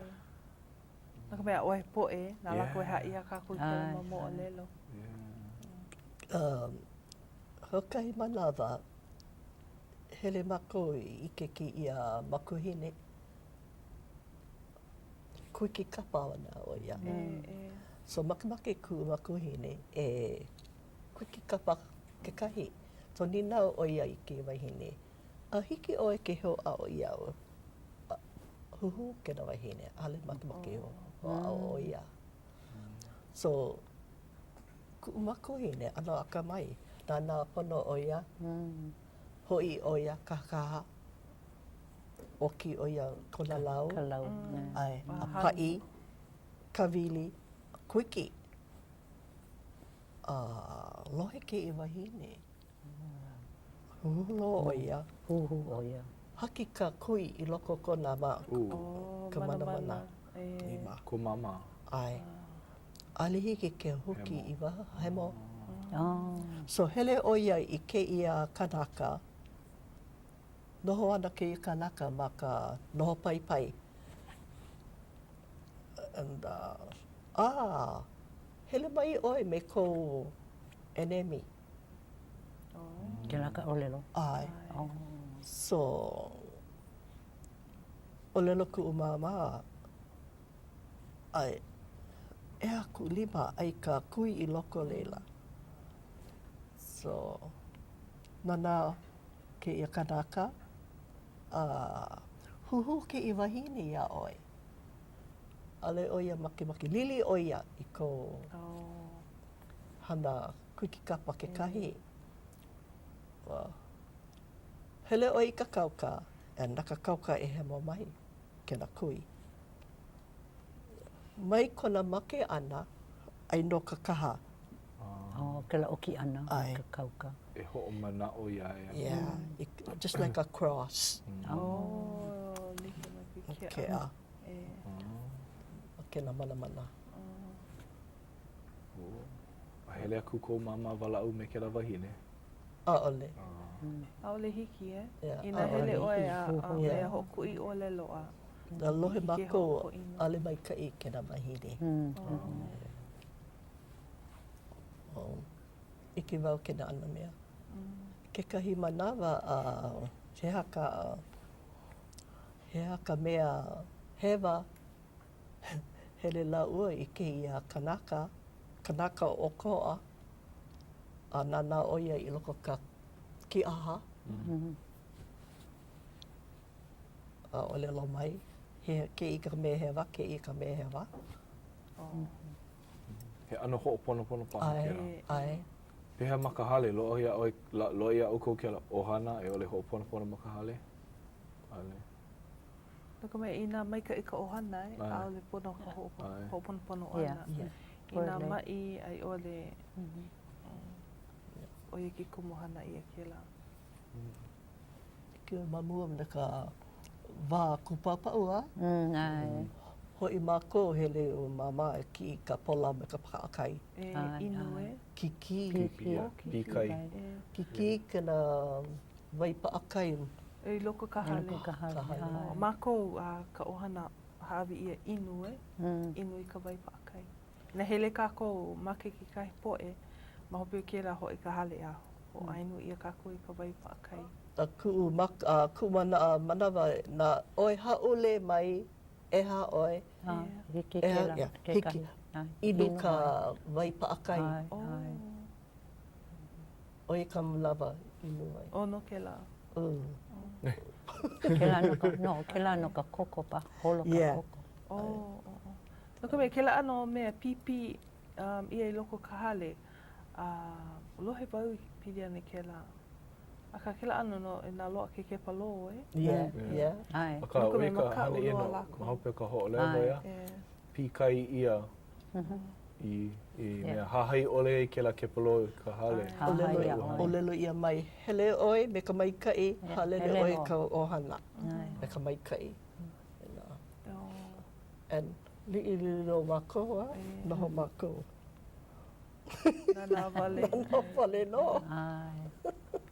No ka mea, ʻaʻohe poʻe, na lākou e haʻi iā kākou i kēlā mau moʻolelo. Um, hoʻokahi manawa, hele mākou i ʻike kēia makuahine, kuiki kapa ana ʻo ia. So makemake kuʻu makuahine e kuiki kapa kekahi. So nīnau ʻo ia i kēia wahine, a hiki ʻoe ke hoʻāʻo iaʻu? Huhū kēlā wahine, ʻaʻole makemake e hoʻāʻo ʻo ia. So kuʻu makuahine, ʻano akamai, nānā pono ʻo ia, hoʻi ʻo ia kahakaha, ʻoki ʻo ia kona lau, Ka lau, ʻae, a paʻi, kāwili, kuiki. A lohe kēia wahine, huhū loa ʻo ia. Huhū ʻo ia. Haki ka kui i loko o kona ma ka manamana. Lima. Ko māmā. ʻAe. ʻAʻole hiki ke huki i waho, hemo. So hele ʻo ia i kēia kanaka, noho ana kēia kanaka ma ka noho paipai. And, uh, ah, hele mai ʻoe me kou ʻenemi. Kēlā ka ʻōlelo. ʻAe. So, ʻōlelo kuʻu māmā, ʻae, ʻeha kuʻu lima, ʻai ka kui i loko leila. So, nānā kēia kanaka, a huhū kēia wahine iā ʻoe. ʻAʻole ʻo ia makemake, lili ʻo ia i kou hana kuiki kapa kekahi. Hele ʻoe i ka kauka, and na ka kauka e hemo mai kēnā kui. Mai kona make ʻana, ʻai nō ka kaha. Oh, kēlā ʻoki ʻana i ka kauka. E hoʻomanaʻo iā ia. Yeah, just like a cross. Oh, like me ke keʻa. Keʻa. O kēnā manamana. A hele aku kou māmā walaʻau me kēlā wahine? ʻAʻole. ʻAʻole hiki, e? Inā hele ʻoe a a hoʻokuʻi ʻōlelo a. A lohe mākou, ʻaʻole maikaʻi kēnā wahine. ʻIke wau kēnā ʻano mea. Kekahi manawa, he aha ka, he aha ka mea hewa Hele lāua i kēia kanaka, kanaka ʻokoʻa, a nānā ʻo ia i loko ka kīʻaha, a ʻōlelo mai, he kēia ka mea hewa, kēia ka mea hewa. He ʻano hoʻoponopono paha kēlā. ʻAe, ʻae. Pehea ma ka hale, loaʻa iā ʻoe, loaʻa iā ʻoukou kēlā ʻohana a i ʻole hoʻoponopono ma ka hale? ʻAʻole. No ka mea, inā maikaʻi ka ʻohana, e, ʻaʻole pono ka hoʻoponopono ʻana. Inā maʻi a i ʻole, ʻo ia ke kumu hana ʻia kēlā. hiki ma mua me ka wā kupapaʻu a. Mm, ʻae. Hoʻi mākou hele ʻo māmā e kiʻi ka pola me ka paʻakai. E inu e? Kikī. Kikī, pīkai. Kikī kēnā wai paʻakai. I loko ka hale. I loko ka hale. Ka hale. Mākou ka ʻohana hāʻawi ʻia inu e, inu i ka wai paʻakai. Inā hele kākou make kekahi poʻe, ma hope o kēlā hoʻi ka hale a hoʻāinu ʻia kākou i ka wai paʻakai. A kuʻu mak, a kuʻu mana, manawa na ʻoe hāʻule mai, ʻeha ʻoe. Hiki kēlā, hiki, inu ka wai paʻakai. ʻO ia ka manawa inu ai. ʻO no kēlā. Kēlā no ka, no, kēlā no ka koko paha, holo ka koko. Oh, oh, oh. No ka mea, kēlā ʻano mea pīpī um, ʻia i loko o ka hale, a uh, lohe wau i pili ana i kēlā. Akā, kēlā ʻano no inā loaʻa ke kepalō, e? Yeah, yeah. ʻAe. Akā, ʻo ia ka hana ʻia no, ma hope o ka hoʻolewa, ia? Pīkai ʻia i, i mea hahai ʻole ai kēlā kepalō i ka hale. ʻōlelo ʻia mai, hele ʻoe me ka maikaʻi, haʻalele ʻoe i ka ʻohana me ka maikaʻi. And liʻiliʻi nō mākou, a noho mākou. Nānā wale. Nānā wale nō.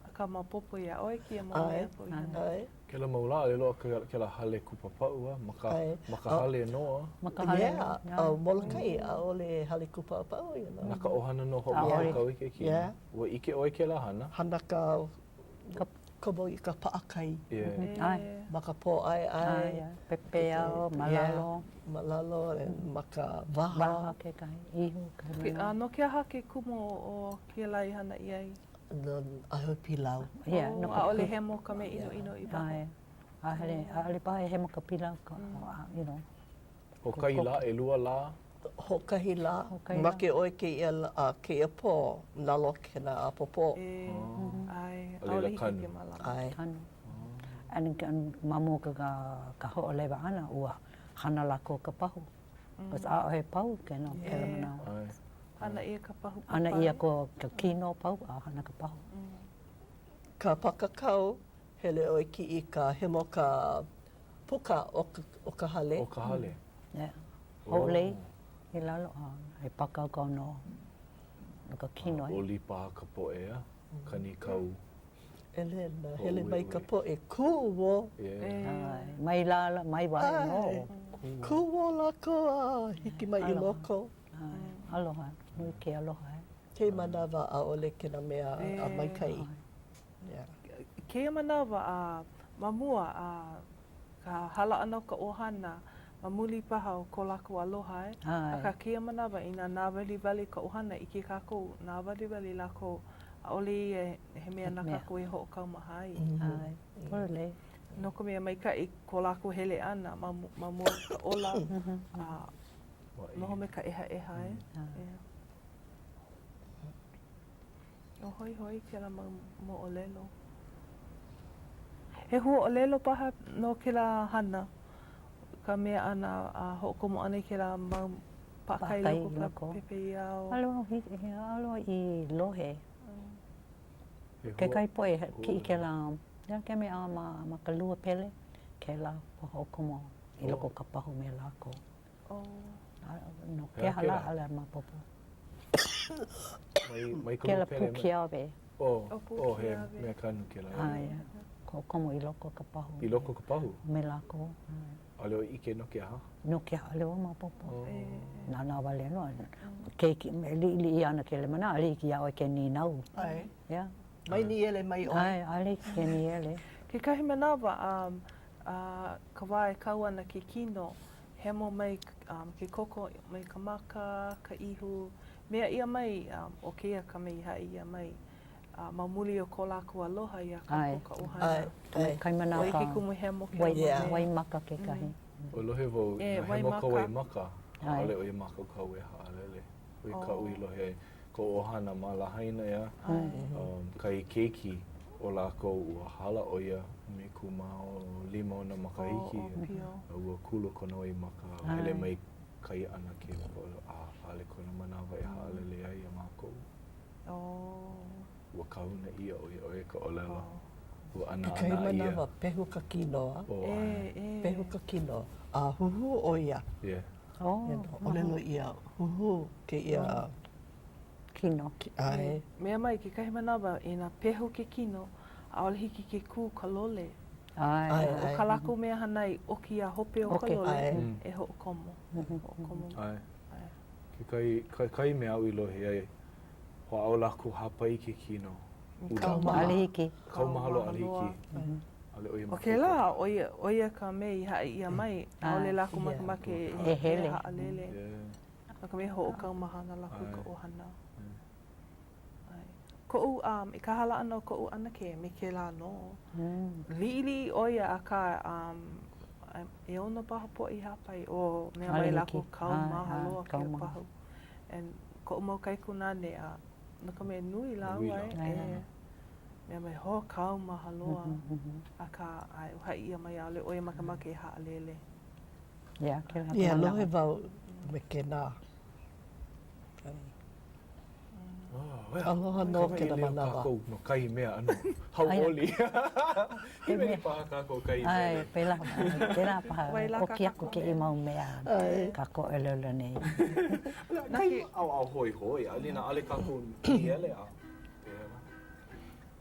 Akā maopopo iā ʻoe kēia mau mea a pau i hana. Kēlā mau lā, ʻaʻole loaʻa kēlā hale kupapaʻu, a ma ka, ma ka hale nō. A. Ma ka hale nō. Yeah, a Molokaʻi, ʻaʻole hale kupapaʻu, you know. Na ka ʻohana nō hoʻomākaukau i ke kino. Yeah. Ua ʻike ʻoe kēlā hana? Hana ka, komo i ka paʻakai. Yeah. Ma ka pōʻaeʻae. ʻAe, pepeiao, ma lalo. Ma lalo, ma ka waha. Waha kekahi, ihu kekahi. A no ke aha ke kumu o kēlā i hana ʻia ai? No, ʻaʻohe pilau. Yeah, no ka ʻaʻole hemo ka mea ʻinoʻino i waho. ʻAe. ʻAʻole, ʻaʻole paha e hemo ka pilau, ka, you know. Hoʻokahi lā, ʻelua lā? Hoʻokahi lā. Make ʻoe kēia lā, kēia pō, nalo kēnā ʻapōpō. E, ʻae, ʻaʻole hiki ke mālama. ʻAe. Kanu. And ma mua ka, ka hoʻolewa ʻana, ua hana lākou ka pahu. Because ʻaʻohe pahu kēnā, kēlā manawa. ʻAe. Hana ʻia ka pahu papae. Hana ʻia ko ka kino pau a hana ka pahu. Ka pakakau, hele ʻoe kiʻi ka hemo ka puka o ka, o ka hale. O ka hale. Yeah. Hoʻolei i lalo a he pākaukau no, no ka kino. A oli paha ka poʻe, a kanikau. Hele, hele mai ka poʻe kūō. Yeah. Mai lala, mai waho nō. Kūō lākou a hiki mai i loko. Aloha, nui ke aloha. Kēia manawa ʻaʻole kēnā mea a maikaʻi. Yeah. Kēia manawa a ma mua a ka hala ʻana o ka ʻohana ma muli paha o ko lākou aloha e. Akā kēia manawa inā nāwaliwali ka ʻohana ʻike kākou nāwaliwali lākou ʻaʻole ia he mea na kākou e hoʻokaumaha ai. ʻAe, pololei. No ka mea maikaʻi ko lākou hele ʻana ma ma mua o ka ola a Noho me ka ʻehaʻeha e. ʻO hoihoi kēlā mau moʻolelo. He huaʻōlelo paha no kēlā hana, ka mea ʻana a hoʻokomo ʻana i kēlā mau paʻakai i loko o ka pepeiao. ʻAʻole wau i lohe. Kekahi poʻe kiʻi kēlā, ke mea ma ma ka lua pele, kēlā hoʻokomo i loko o ka pahu me lākou. No ke aha lā, ʻaʻole maopopo. Mai ka Kēlā pū kiawe. Oh, oh, he mea kanu kēlā. ʻAe, hoʻokomo i loko o ka pahu. I loko o ka pahu? Me lākou. ʻAʻole ʻoe ʻike no ke aha? No ke aha, ʻaʻole wau maopopo. Nānā wale nō. Keiki, e liʻiliʻi ana kēlā manawa, ʻaʻole hiki iā ʻoe ke nīnau. ʻAe. Yeah. Mai nīele mai ʻoe. ʻAe, ʻaʻole hiki ke nīele. Kekahi manawa, um, a ka wā e kau ana ke kino, hemo mai ke koko mai ka maka, ka ihu, mea ʻia mai ʻo kēia ka mea i haʻi ʻia mai ma muli o ko lākou aloha iā kākou ka ʻohana. Kaimana ʻO ia ke kumu hemo kēlā mea. Waimaka kekahi. Ua lohe wau inā hemo ka waimaka, ʻaʻole ʻo ia mākaukau e haʻalele. ʻO ia kaʻu i lohe ai. Koʻu ʻohana ma Lahaina, ʻeā, kahi keiki o lākou ua hala ʻo ia 15 ona makahiki, a ua kulu kona waimaka, a hele mai kahi ʻanakē a ʻaʻole kona manawa e haʻalele ai iā mākou. Ua kāuna ʻia ʻo ia, ʻo ia ka ʻōlelo. Ua ʻanāʻanā ʻia. Kekahi manawa, pehu ka kino, a? Pehu ka kino, a huhū ʻo ia. Yeah. ʻōlelo ʻia, huhū kēia kino. ʻAe. Mea mai, kekahi manawa, inā pehu ke kino, ʻaʻole hiki ke kū ka lole. ʻAe. ʻO kā lākou mea hana i ʻoki iā hope o ka lole, e hoʻokomo. Hoʻokomo. ʻAe. Kekahi, kekahi mea aʻu i lohe ai, hoʻāʻo lākou hāpai ke kino. Kaumaha. ʻAʻole hiki. Kaumaha loa, ʻaʻole hiki. ʻAʻole ʻo ia ʻO kēlā, ʻo ia, ʻo ia ka mea i haʻi ʻia mai, ʻaʻole lākou makemake e hele. haʻalele. No ka mea, hoʻokaumaha ana lākou i ka ʻohana. Koʻu, um, i ka hala ʻana o koʻu ʻanakē me kēlā nō, liʻiliʻi ʻo ia, akā, um, ʻeono paha poʻe i hāpai, o mea mai lākou kaumaha loa kēia pahu. And koʻu mau kaikunāne, a no ka mea nui lāua, e, mea mai, ho, kaumaha loa. Akā, ʻae, ua haʻi ʻia mai, ʻaʻole ʻo ia makemake e haʻalele. Yeah, kēlā ka Yeah, manaʻo. lohe wau me kēnā. Aloha nō kēlā manawa. kākou no kahi mea ʻano hauʻoli. Hīmeni paha kākou kahi mele. ʻAe, pēlā, pēlā paha ʻoki aku kēia mau mea kākou e ʻōlelo nei. Kahi ʻaoʻao hoihoi, ʻaʻole inā ʻaʻole kākou nīele a pēlā.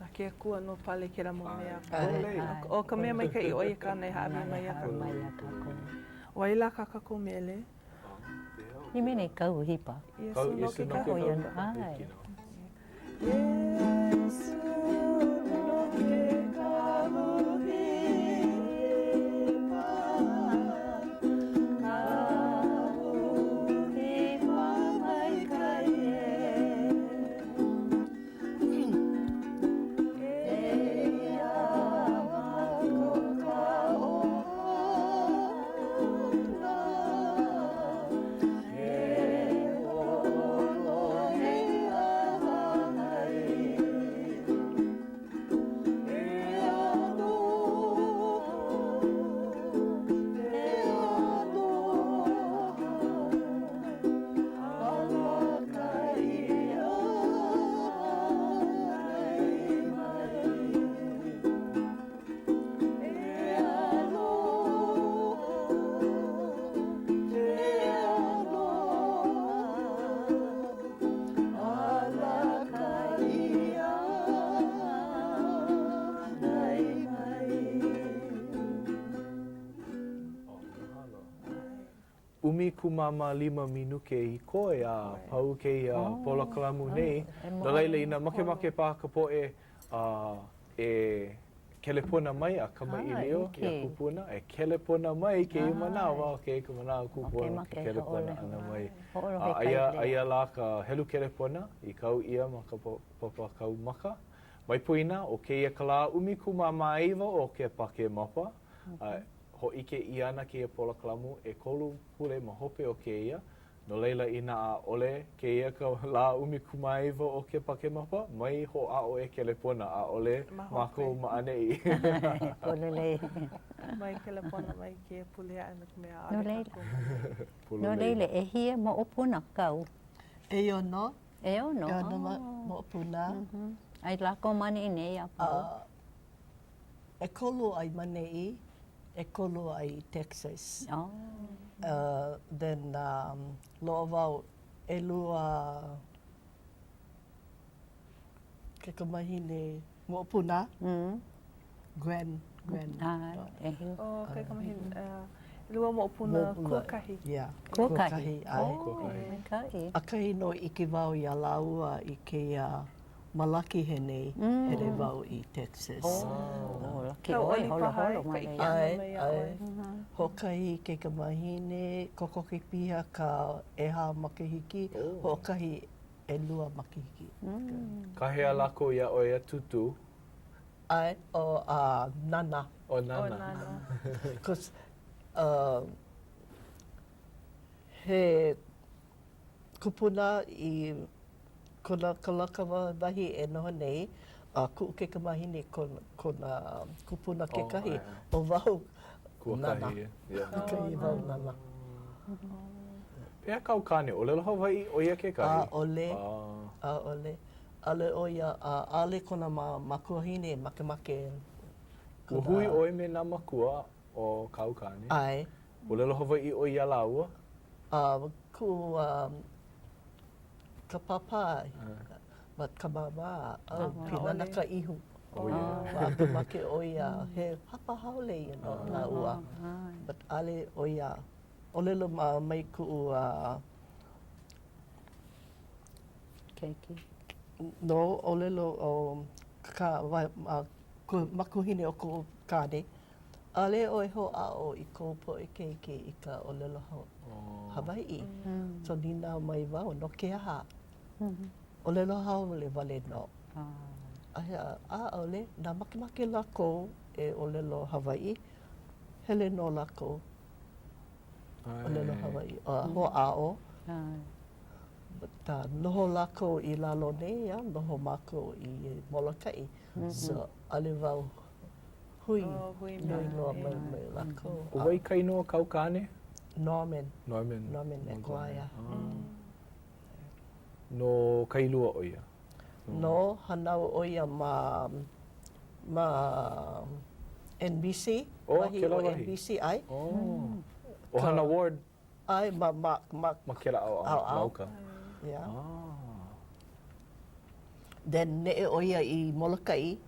Na ke Akua nō pale kēlā mau mea. ʻO ka mea maikaʻi ʻo ia kāna e hāʻawi mai iā kākou. ʻO wai lā kā kākou mele? Hīmeni Kahu Hipa. Iesū no ke kahu. ʻAe. Iesū no ke kahu hipa, Kahu hipa maikaʻi ē. Eia mākou ka ʻohana, E hoʻolohe a hahai. E aloha, e aloha. Alakaʻi ʻānai mai. E aloha, e aloha, Alakaʻi ʻānai mai. 15 minuke i koe a pau kēia polokalamu nei. No laila, inā makemake paha ka poʻe e kelepona mai a kamaʻilio iā Kupuna, e kelepona mai kēia manawa, ʻo kēia ka manawa kūpono no ke kelepona ʻana mai. A aia, aia lā ka helu kelepona i kau ʻia ma ka papa kau maka. Mai poina, ʻo kēia ka lā 19 o Kepakemapa. A hōʻike ʻia ana kēia polokalamu ʻekolu pule ma hope o kēia, no laila inā ʻaʻole kēia ka lā 19 o Kepakemapa, mai hoʻāʻo e kelepona, ʻaʻole mākou ma ʻaneʻi. Pololei. Mai kelepona mai kēia pule aʻe no ka mea ʻaʻole kākou ma ʻaneʻi. No laila, ʻehia moʻopuna kāu? ʻEono. ʻEono. ʻEono moʻopuna. Aia lākou ma ʻaneʻi nei a pau. ʻEkolu aia ma ʻaneʻi, ʻekolu aia i Texas. Oh. Uh, then um, loaʻa wau ʻelua kaikamahine moʻopuna. Mm. Grand, grand. Ah, oh, kaikamahine, uh, ʻelua moʻopuna kuakahi. Yeah. Kuakahi. ʻae. Oh, maikaʻi. ʻAkahi nō ʻike wau iā lāua i kēia Malaki he nei, hele wau i Texas. Oh, laki ʻoe, holoholo mai. ʻAe, ʻae. Hoʻokahi kaikamahine, kokoke piha ka ʻehā makahiki, hoʻokahi ʻelua makahiki. Kāhea lākou iā ʻoe a Tūtū? ʻAe, ʻo uh, Nana. ʻO Nana. ʻO Nana. Cause, uh, he kupuna i kona Kalākaua wahi e noho nei, a kuʻu kaikamahine kona, kona kupuna kekahi, ʻo wau nana. Kuakahi wau nana. Pehea kāu kāne, ʻōlelo Hawaiʻi ʻo ia kekahi? ʻAʻole, ʻaʻole. ʻAʻole ʻo ia, a ʻaʻole kona makuahine makemake. Ua hui ʻoe me nā makua o kāu kāne? ʻAe. ʻŌlelo Hawaiʻi ʻoe iā lāua? A, kuʻu, ka pāpā, but ka māmā, oh, pinana ka ihu. Oh, yeah. Makemake ʻo ia, he hapa haole you know, lāua. But ʻaʻole ʻo ia, ʻōlelo mai kuʻu keiki. No, ʻōlelo ʻo ka makuahine o kuʻu kāne, ʻaʻole ʻoe hoʻāʻo i kou poʻe keiki i ka ʻōlelo Hawaiʻi. So nīnau mai wau, no ke aha? ʻŌlelo haole wale nō. ʻAʻole, inā makemake lākou e ʻōlelo Hawaiʻi, hele nō lākou ʻōlelo Hawaiʻi, a hoʻāʻo. But noho lākou i lalo nei, a noho mākou i Molokaʻi. So ʻaʻole wau hui nui loa me lākou. ʻO wai ka inoa o kāu kāne? Norman. Norman. Norman McGuire. No Kailua ʻo ia? No, hānau ʻo ia ma ma NBC. Oh, kēlā wahi. NBC, ʻae. Oh. ʻOhana Ward. ʻAe, ma, ma, ma. Ma kēlā ʻaoʻao, mauka. Yeah. Ah. Then neʻe ʻo ia i Molokaʻi,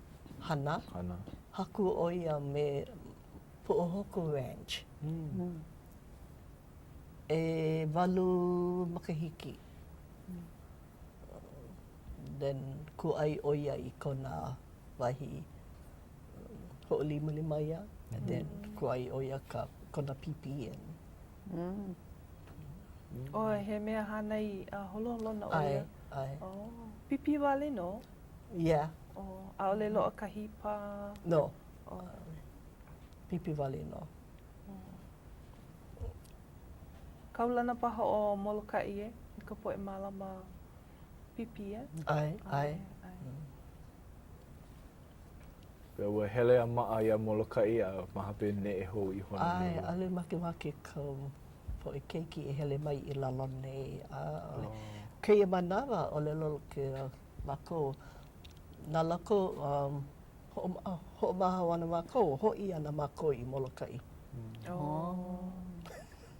hana. Hana. Haku ʻo ia me Puʻuhoko Ranch. Mm. ʻEwalu makahiki. Then kūʻai ʻo ia i kona wahi hoʻolimalima ia, and then kūʻai ʻo ia ka kona pipi and. Mm. Oh, he mea hānai holoholona ʻo ia? ʻAe, ʻae. Oh, pipi wale nō? Yeah. Oh, ʻaʻole loaʻa ka hipa? No. Oh. Pipi wale nō. Kaulana paha ʻo Molokaʻi e, i ka poʻe mālama pipi e? ʻAe, ʻae. Ua hele a maʻa iā Molokaʻi a ma hope neʻe hou i Honolulu. ʻAe, ʻaʻole makemake ka poʻe keiki e hele mai i lalo nei. ʻAʻole. Oh. Kēia manawa, ʻōlelo ke lākou, na lākou um, hoʻomaha ana mākou, hoʻi ana mākou i Molokaʻi. Oh.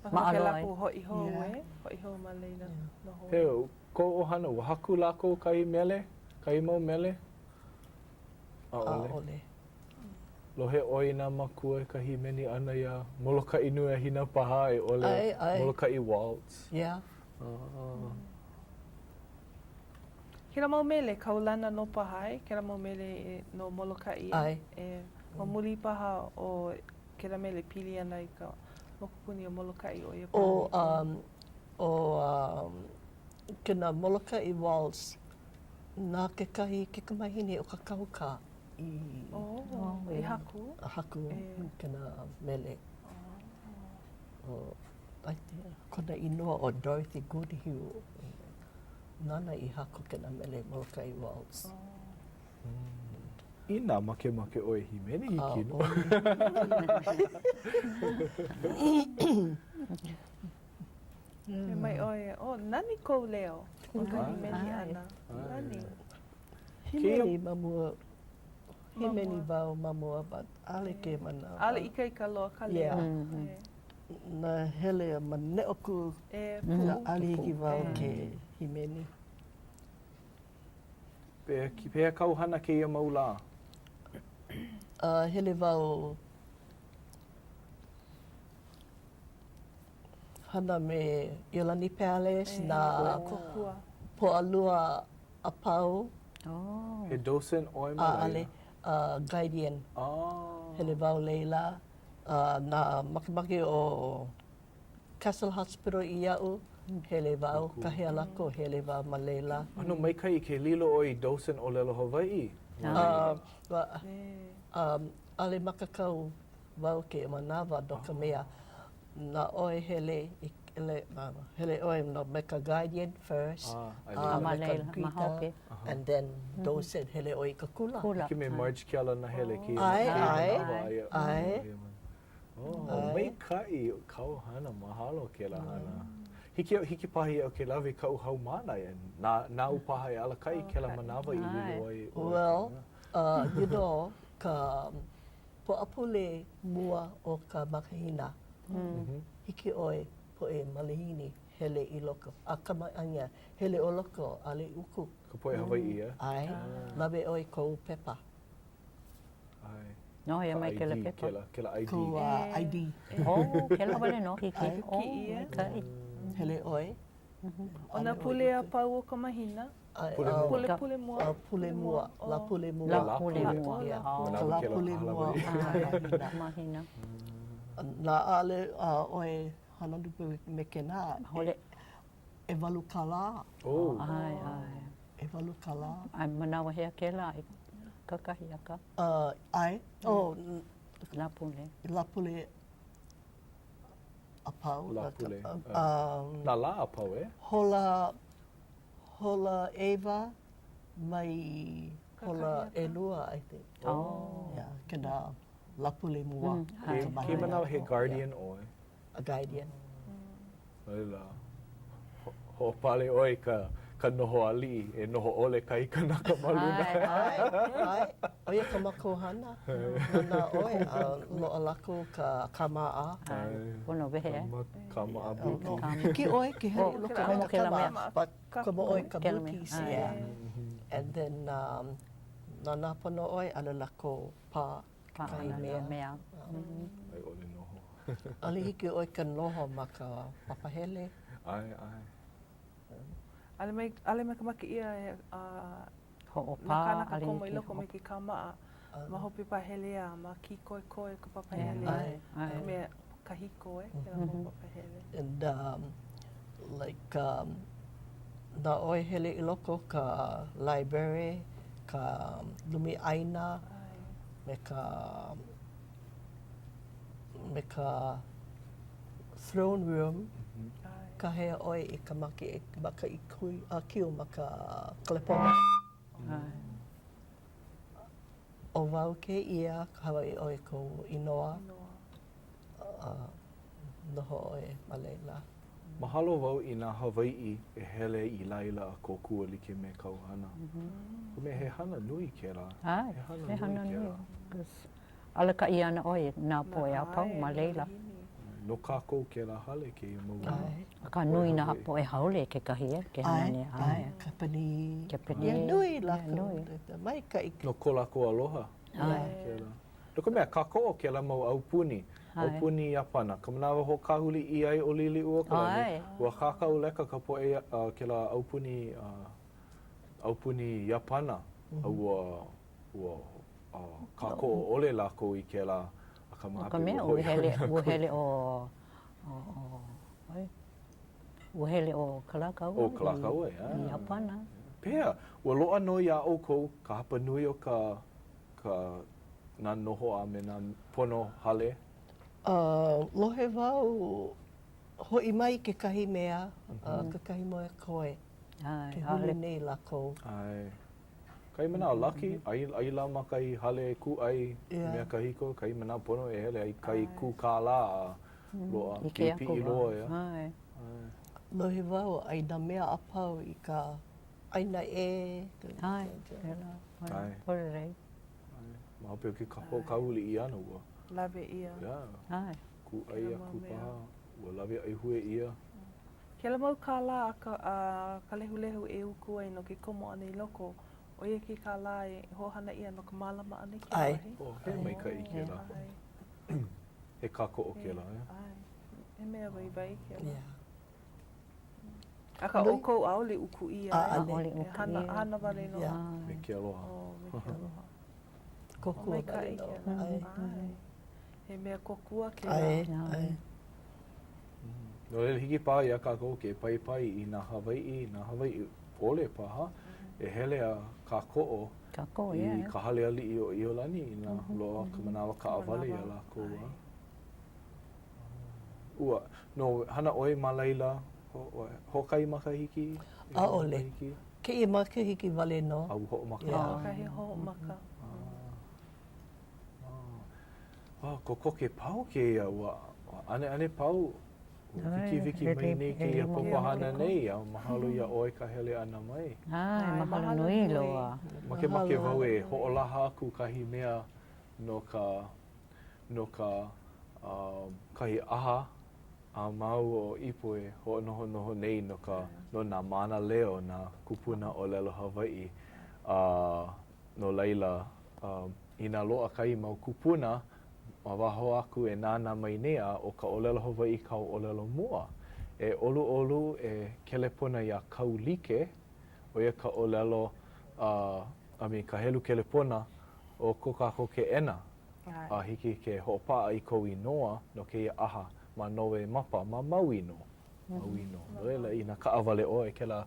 Maʻa loa ai. Hoʻi hou e, hoʻi hou ma laila. He, kou ʻohana, ua haku lākou kahi mele, kahi mau mele? ʻAʻole. ʻAʻole. Lohe ʻoe i nā makua e ka hīmeni ʻana iā Molokaʻi Nui a Hina paha a i ʻole ʻAe, ʻae. Molokaʻi Waltz. Yeah. Ah. Kēlā mau mele, kaulana nō paha e, kēlā mau mele no Molokaʻi e. ʻAe. E, ma muli paha o kēlā mele pili ana i ka mokupuni o Molokaʻi ʻo ia paha. ʻO, um, ʻo, um, kēnā Molokaʻi Waltz, na kekahi kekamahine o Kakahuka i. Oh, i haku. Haku kēnā mele. Oh. ʻO, I think, kona inoa ʻo Dorothy Goodhue. Nāna i haku kēnā mele Molokaʻi Waltz. Inā makemake ʻoe e hīmeni, hiki nō. Mea mai ʻoe, oh, nani kou leo o ka hīmeni ʻana. Nani. Hīmeni ma mua, hīmeni wau ma mua, but ʻaʻole kēia manawa. ʻAʻole ikaika loa ka leo. Yeah. Na hele a maneʻo kuʻu ʻaʻole hiki wau ke hīmeni. Pehea kāu hana kēia mau lā? Uh, hele wau hana me ʻIolani Palace, nā Pōʻalua a pau. Oh. He docent ʻoe ma laila? ʻAʻole, uh, guardian. Oh. Hele wau laila. Nā makemake o Castle Hospital iaʻu, hele wau, kahea lākou, hele wau ma laila. ʻAno maikaʻi ke lilo ʻoe i docent ʻōlelo Hawaiʻi. ʻAʻole makakau wau kēia manawa no ka mea, na ʻoe hele i hele ʻoe no me ka guardian first, a me ka greeter, and then docent hele ʻoe i ka kula. Kula. Like me Marge Keala Nahele kēia ʻAe, manawa ʻae, aia. ʻae. Oh, maikaʻi kāu hana, mahalo kēlā hana. Hiki, hiki paha iaʻu ke lawe i kaʻu haumāna, na, nāu paha e alakaʻi kēlā manawa i lilo ai ʻoe. Well, uh, you know, ka. Pōʻapule mua o ka makahina, hiki ʻoe poʻe malihini hele i loko, a kamaʻāina hele o loko, ʻaʻole uku. Ka poʻe Hawaiʻi, e? ʻAe, lawe ʻoe kou pepa. ʻAe. No, ia mai kela pepa. Kela, kela ID. Kou ID. Oh, kela wale nō, hiki. Oh, maikaʻi. Hele ʻoe. ʻO nā pule a pau o ka mahina. Pule mua. Pule, pule mua. Pule mua, Lāpule mua. Lāpule mua. Ka Lāpule mua o ka mahina. Nā ʻaʻole ʻoe hana me kēnā. ʻAʻole. ʻEwalu kālā. Oh. ʻAe, ʻae. ʻEwalu kālā. ʻAe, manawa hea kēlā i kakahiaka? ʻAe, oh. Lāpule. Lāpule a pau. Lāpule. Nā lā a pau, e? Hola, hola ʻEwa mai hola ʻelua, I think. Oh. Yeah, kēnā Lāpule mua. Kēia manawa he guardian ʻoe. A guardian. No laila, hoʻopale ʻoe i ka, ka noho aliʻi e noho ʻole kahi kanaka ma luna. ʻAe, ʻae, ʻo ia ka mākou hana. Nānā ʻoe a loaʻa lākou ka kāmāʻa. ʻAe, pono wehe e. Kāmāʻa buti. Hiki ʻoe ke hele i loko me ka kāmāʻa, but komo ʻoe ka booties, yeah. And then, um, nānā pono ʻoe, ʻaʻole lākou pā. Kahi mea. mea. Ai ʻole noho. ʻAʻole hiki ʻoe ke noho ma ka papahele. ʻAe, ʻae. ʻAʻole mai, ʻaʻole makemake ʻia e uh, Hoʻopā, nā kānaka ʻaʻole komo i hiki loko me ke kāmaʻa. Ma hope pahele a ma kīkoekoe ka papahele. ʻAe, ʻae. Ka mea kahiko e, kēlā mau papahele. And um, like um, nā ʻoe hele i loko ka library, ka lumi ʻaina, me ka me ka throne room, kahea ʻoe i ka make makaʻikiu ma ka kalepona. ʻO wau kēia, kāwai ʻoe kou inoa, noho ʻoe ma laila. Mahalo wau i nā Hawaiʻi e hele i laila a kōkua like me kāu hana. Ka mea, he hana nui kēlā. ʻAe, he hana nui. Alakaʻi ana ʻoe i nā poʻe a pau ma laila. No kākou kēlā hale kēia mau lā. Akā nui nā poʻe haole kekahi e ke hana nei. ʻAe, ʻae, Kepanī. Kepanī. Ia nui lākou. Maikaʻi. No ko lākou aloha. ʻAe. Kēlā. No ka mea, kākoʻo kēlā mau aupuni, aupuni Iāpana. Ka manawa hoʻokāhuli ʻia ai ʻo Liliʻuokalani, ua kākau leka ka poʻe kēlā aupuni, aupuni Iāpana, a ua, ua kākoʻo ʻole lākou i kēlā, akā ma No ka mea, ua hele, ua hele ʻo, ʻo, ʻo, ua hele ʻo Kalākaua. ʻO Kalākaua, yeah. I Iāpana. Pehea, ua loaʻa nō iā ʻoukou ka hapa nui o ka ka, nā noho a me nā pono hale? A lohe wau, hoʻi mai kekahi mea, kekahi mea koe, ke huli nei lākou. ʻAe. Kahi manaʻo lucky, ai, ai lā ma kahi hale kūʻai mea kahiko, kahi manaʻo pono e hele ai kahi kū kālā a loaʻa, piʻipiʻi loa, ʻeā. ʻAe. Lohe wau, ʻai nā mea a pau i ka ʻāina ʻē. ʻAe, pēlā. ʻAe. Pololei. ʻAe. Ma hope o ke hoʻokāhuli ʻia ʻana ua. Lawe ʻia. Yeah. ʻAe. Kūʻai aku paha, ua lawe ʻaihue ʻia. Kēlā mau kālā a ka, a ka lehulehu e uku ai no ke komo ʻana i loko, ʻo ia ke kālā e hoʻohana ʻia no ka mālama ʻana i kēlā wahi. Oh, he maikaʻi kēlā. He kākoʻo kēlā, ʻeā? ʻAe. He mea waiwai kēlā. Yeah. Akā ʻoukou ʻaʻole uku ʻia. ʻAʻole uku ʻia. Hana, hana wale nō. Me ke aloha. Oh, me ke aloha. Kōkua wale nō. ʻAe. He mea kōkua kēlā. ʻAe, ʻae. No laila, hiki paha iā kākou ke paipai i nā Hawaiʻi, nā Hawaiʻi ʻole paha, e hele a kākoʻo i ka hale aliʻi o ʻIolani inā loaʻa ka manawa kaʻawale iā lākou. Ua, no, hana ʻoe ma laila hoʻokahi makahiki? ʻAʻole. Kēia makahiki wale nō. A ua hoʻomaka? Yeah. Hoʻokahi hoʻomaka. Ah, kokoke pau kēia, ua ʻaneʻane pau, ua wikiwiki mai nei kēia papahana nei, a mahalo iā ʻoe ka hele ʻana mai. ʻAe, mahalo nui loa. Makemake wau e hoʻolaha aku kahi mea no ka. no ka kahi ʻaha a māua ʻo Ipo e hoʻonohonoho nei no ka no nā mānaleo, nā kūpuna ʻōlelo Hawaiʻi. A no laila, inā loaʻa kahi mau kūpuna ma waho aku e nānā mai nei a ʻo ka ʻōlelo Hawaiʻi kāu ʻōlelo mua, e ʻoluʻolu e kelepona iā Kaulike, ʻo ia ka ʻōlelo a me ka helu kelepona o ko kākou keʻena a hiki ke hoʻopaʻa i kou inoa no kēia ʻaha ma Nowemapa, ma Maui nō. Maui nō. No laila, inā kaʻawale ʻoe, kēlā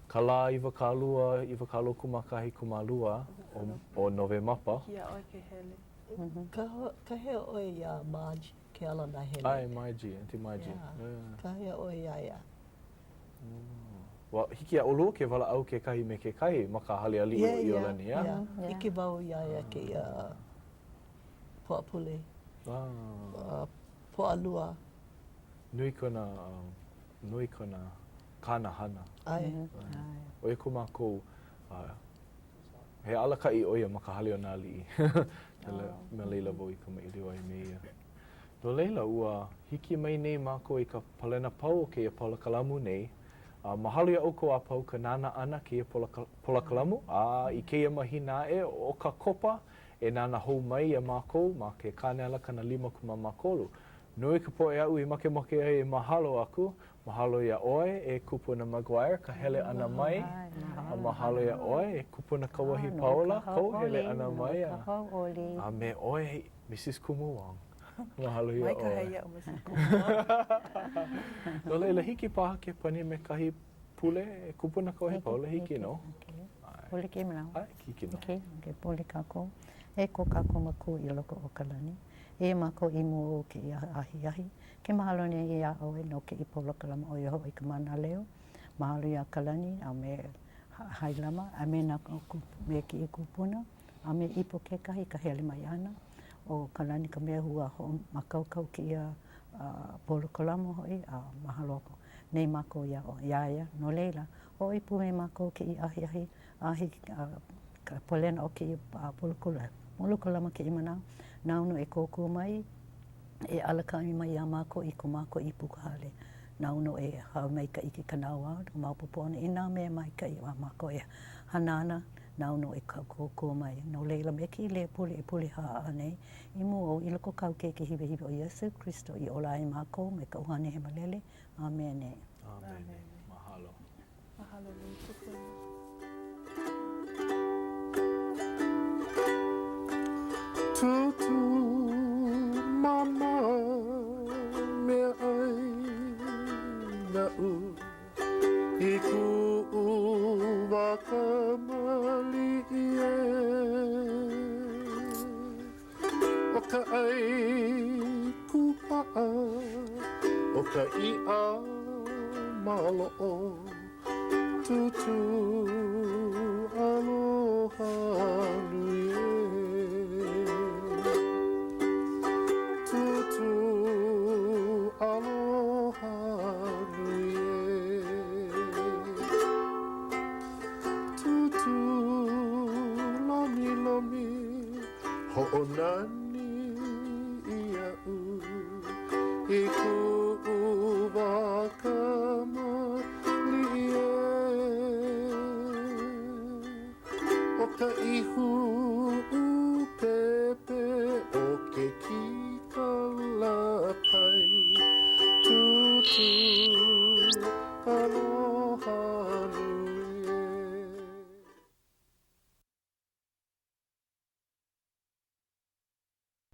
ka lā 20, 21 o Nowemapa. Hiki iā ʻoe ke hele. Kāhea ʻoe iā Marge Kealanahele. ʻAe, Margie, Auntie Margie. Yeah. Kāhea ʻoe iā ia. Ua hiki iā ʻolua ke walaʻau kekahi me kekahi ma ka hale aliʻi o ʻIolani, ʻeā? Yeah, yeah. ʻIke wau iā ia kēia Pōʻapule. Ah. Pōʻalua. Nui kona, nui kona, kāna hana. ʻAe. ʻO ia ko mākou, he alakaʻi ʻo ia ma ka hale o nā aliʻi. Ma laila wau i kamaʻilio ai me ia. No laila, ua hiki mai nei mākou i ka palena pau o kēia polokalamu nei. A mahalo iā ʻoukou a pau ka nānā ʻana kēia polokalamu, a i kēia mahina aʻe ʻo ʻOkakopa e nānā hou mai iā mākou ma ke kānela 53. Nui ka poʻe aʻu i makemake ai e mahalo aku. Mahalo iā ʻoe, e Kupuna McGuire, ka hele ʻana mai. A mahalo iā ʻoe, e Kupuna Kauahipaula, kou hele ʻana mai. A me ʻoe, Mrs. Kumu Wong. Mahalo iā ʻoe. Mai kāhea iaʻu Mrs. Kumu Wong. No laila, hiki paha ke pani me kahi pule, e Kupuna Kauahipaula, hiki nō. Pule kēia manawa. ʻAe, hiki nō. Hiki, okay, pule kākou. E ko kākou Makua i loko o ka lani. Eia mākou i mua ou kēia ahiahi. Ke mahalo nei iā ʻoe no kēia polokalamu ʻo ia hoʻi ka Mānaleo. Mahalo iā Kalani a me Hailama a me nā me kēia kūpuna a me Ipo kekahi ka hele mai ʻana. ʻO Kalani ka mea ua hoʻomākaukau kēia polokalamu hoʻi a mahalo aku nei mākou iā ʻoe, iā ia. No laila, hoʻoipo me mākou kēia ahiahi a hiki ka palena o kēia polokalamu kēia manawa, nāu nō e kōkua mai, e alakaʻi mai iā mākou i ko mākou ʻīpuka hale. Nāu nō e hāʻawi mai ka ʻike ka naʻauao, ka maopopo ʻana i nā mea maikaʻi a mākou e hana ana, nāu nō e kōkua mai. No laila, me kēia leo pule e pule haʻahaʻa nei, i mua ou, i loko o kāu Keiki hiwahiwa ʻo Iesū Kristo i ola ai mākou me ka ʻUhane Hemolele. ʻĀmene. ʻĀmene. Mahalo. Mahalo nui kupuna. Tūtū mama meaʻai naʻu I kuʻu wā kamaliʻi ē ʻO ka ʻai kūpaʻa ʻO ka iʻa maloʻo Tūtū aloha nui ē Tūtū aloha nui ē Tūtū lomilomi hoʻonani.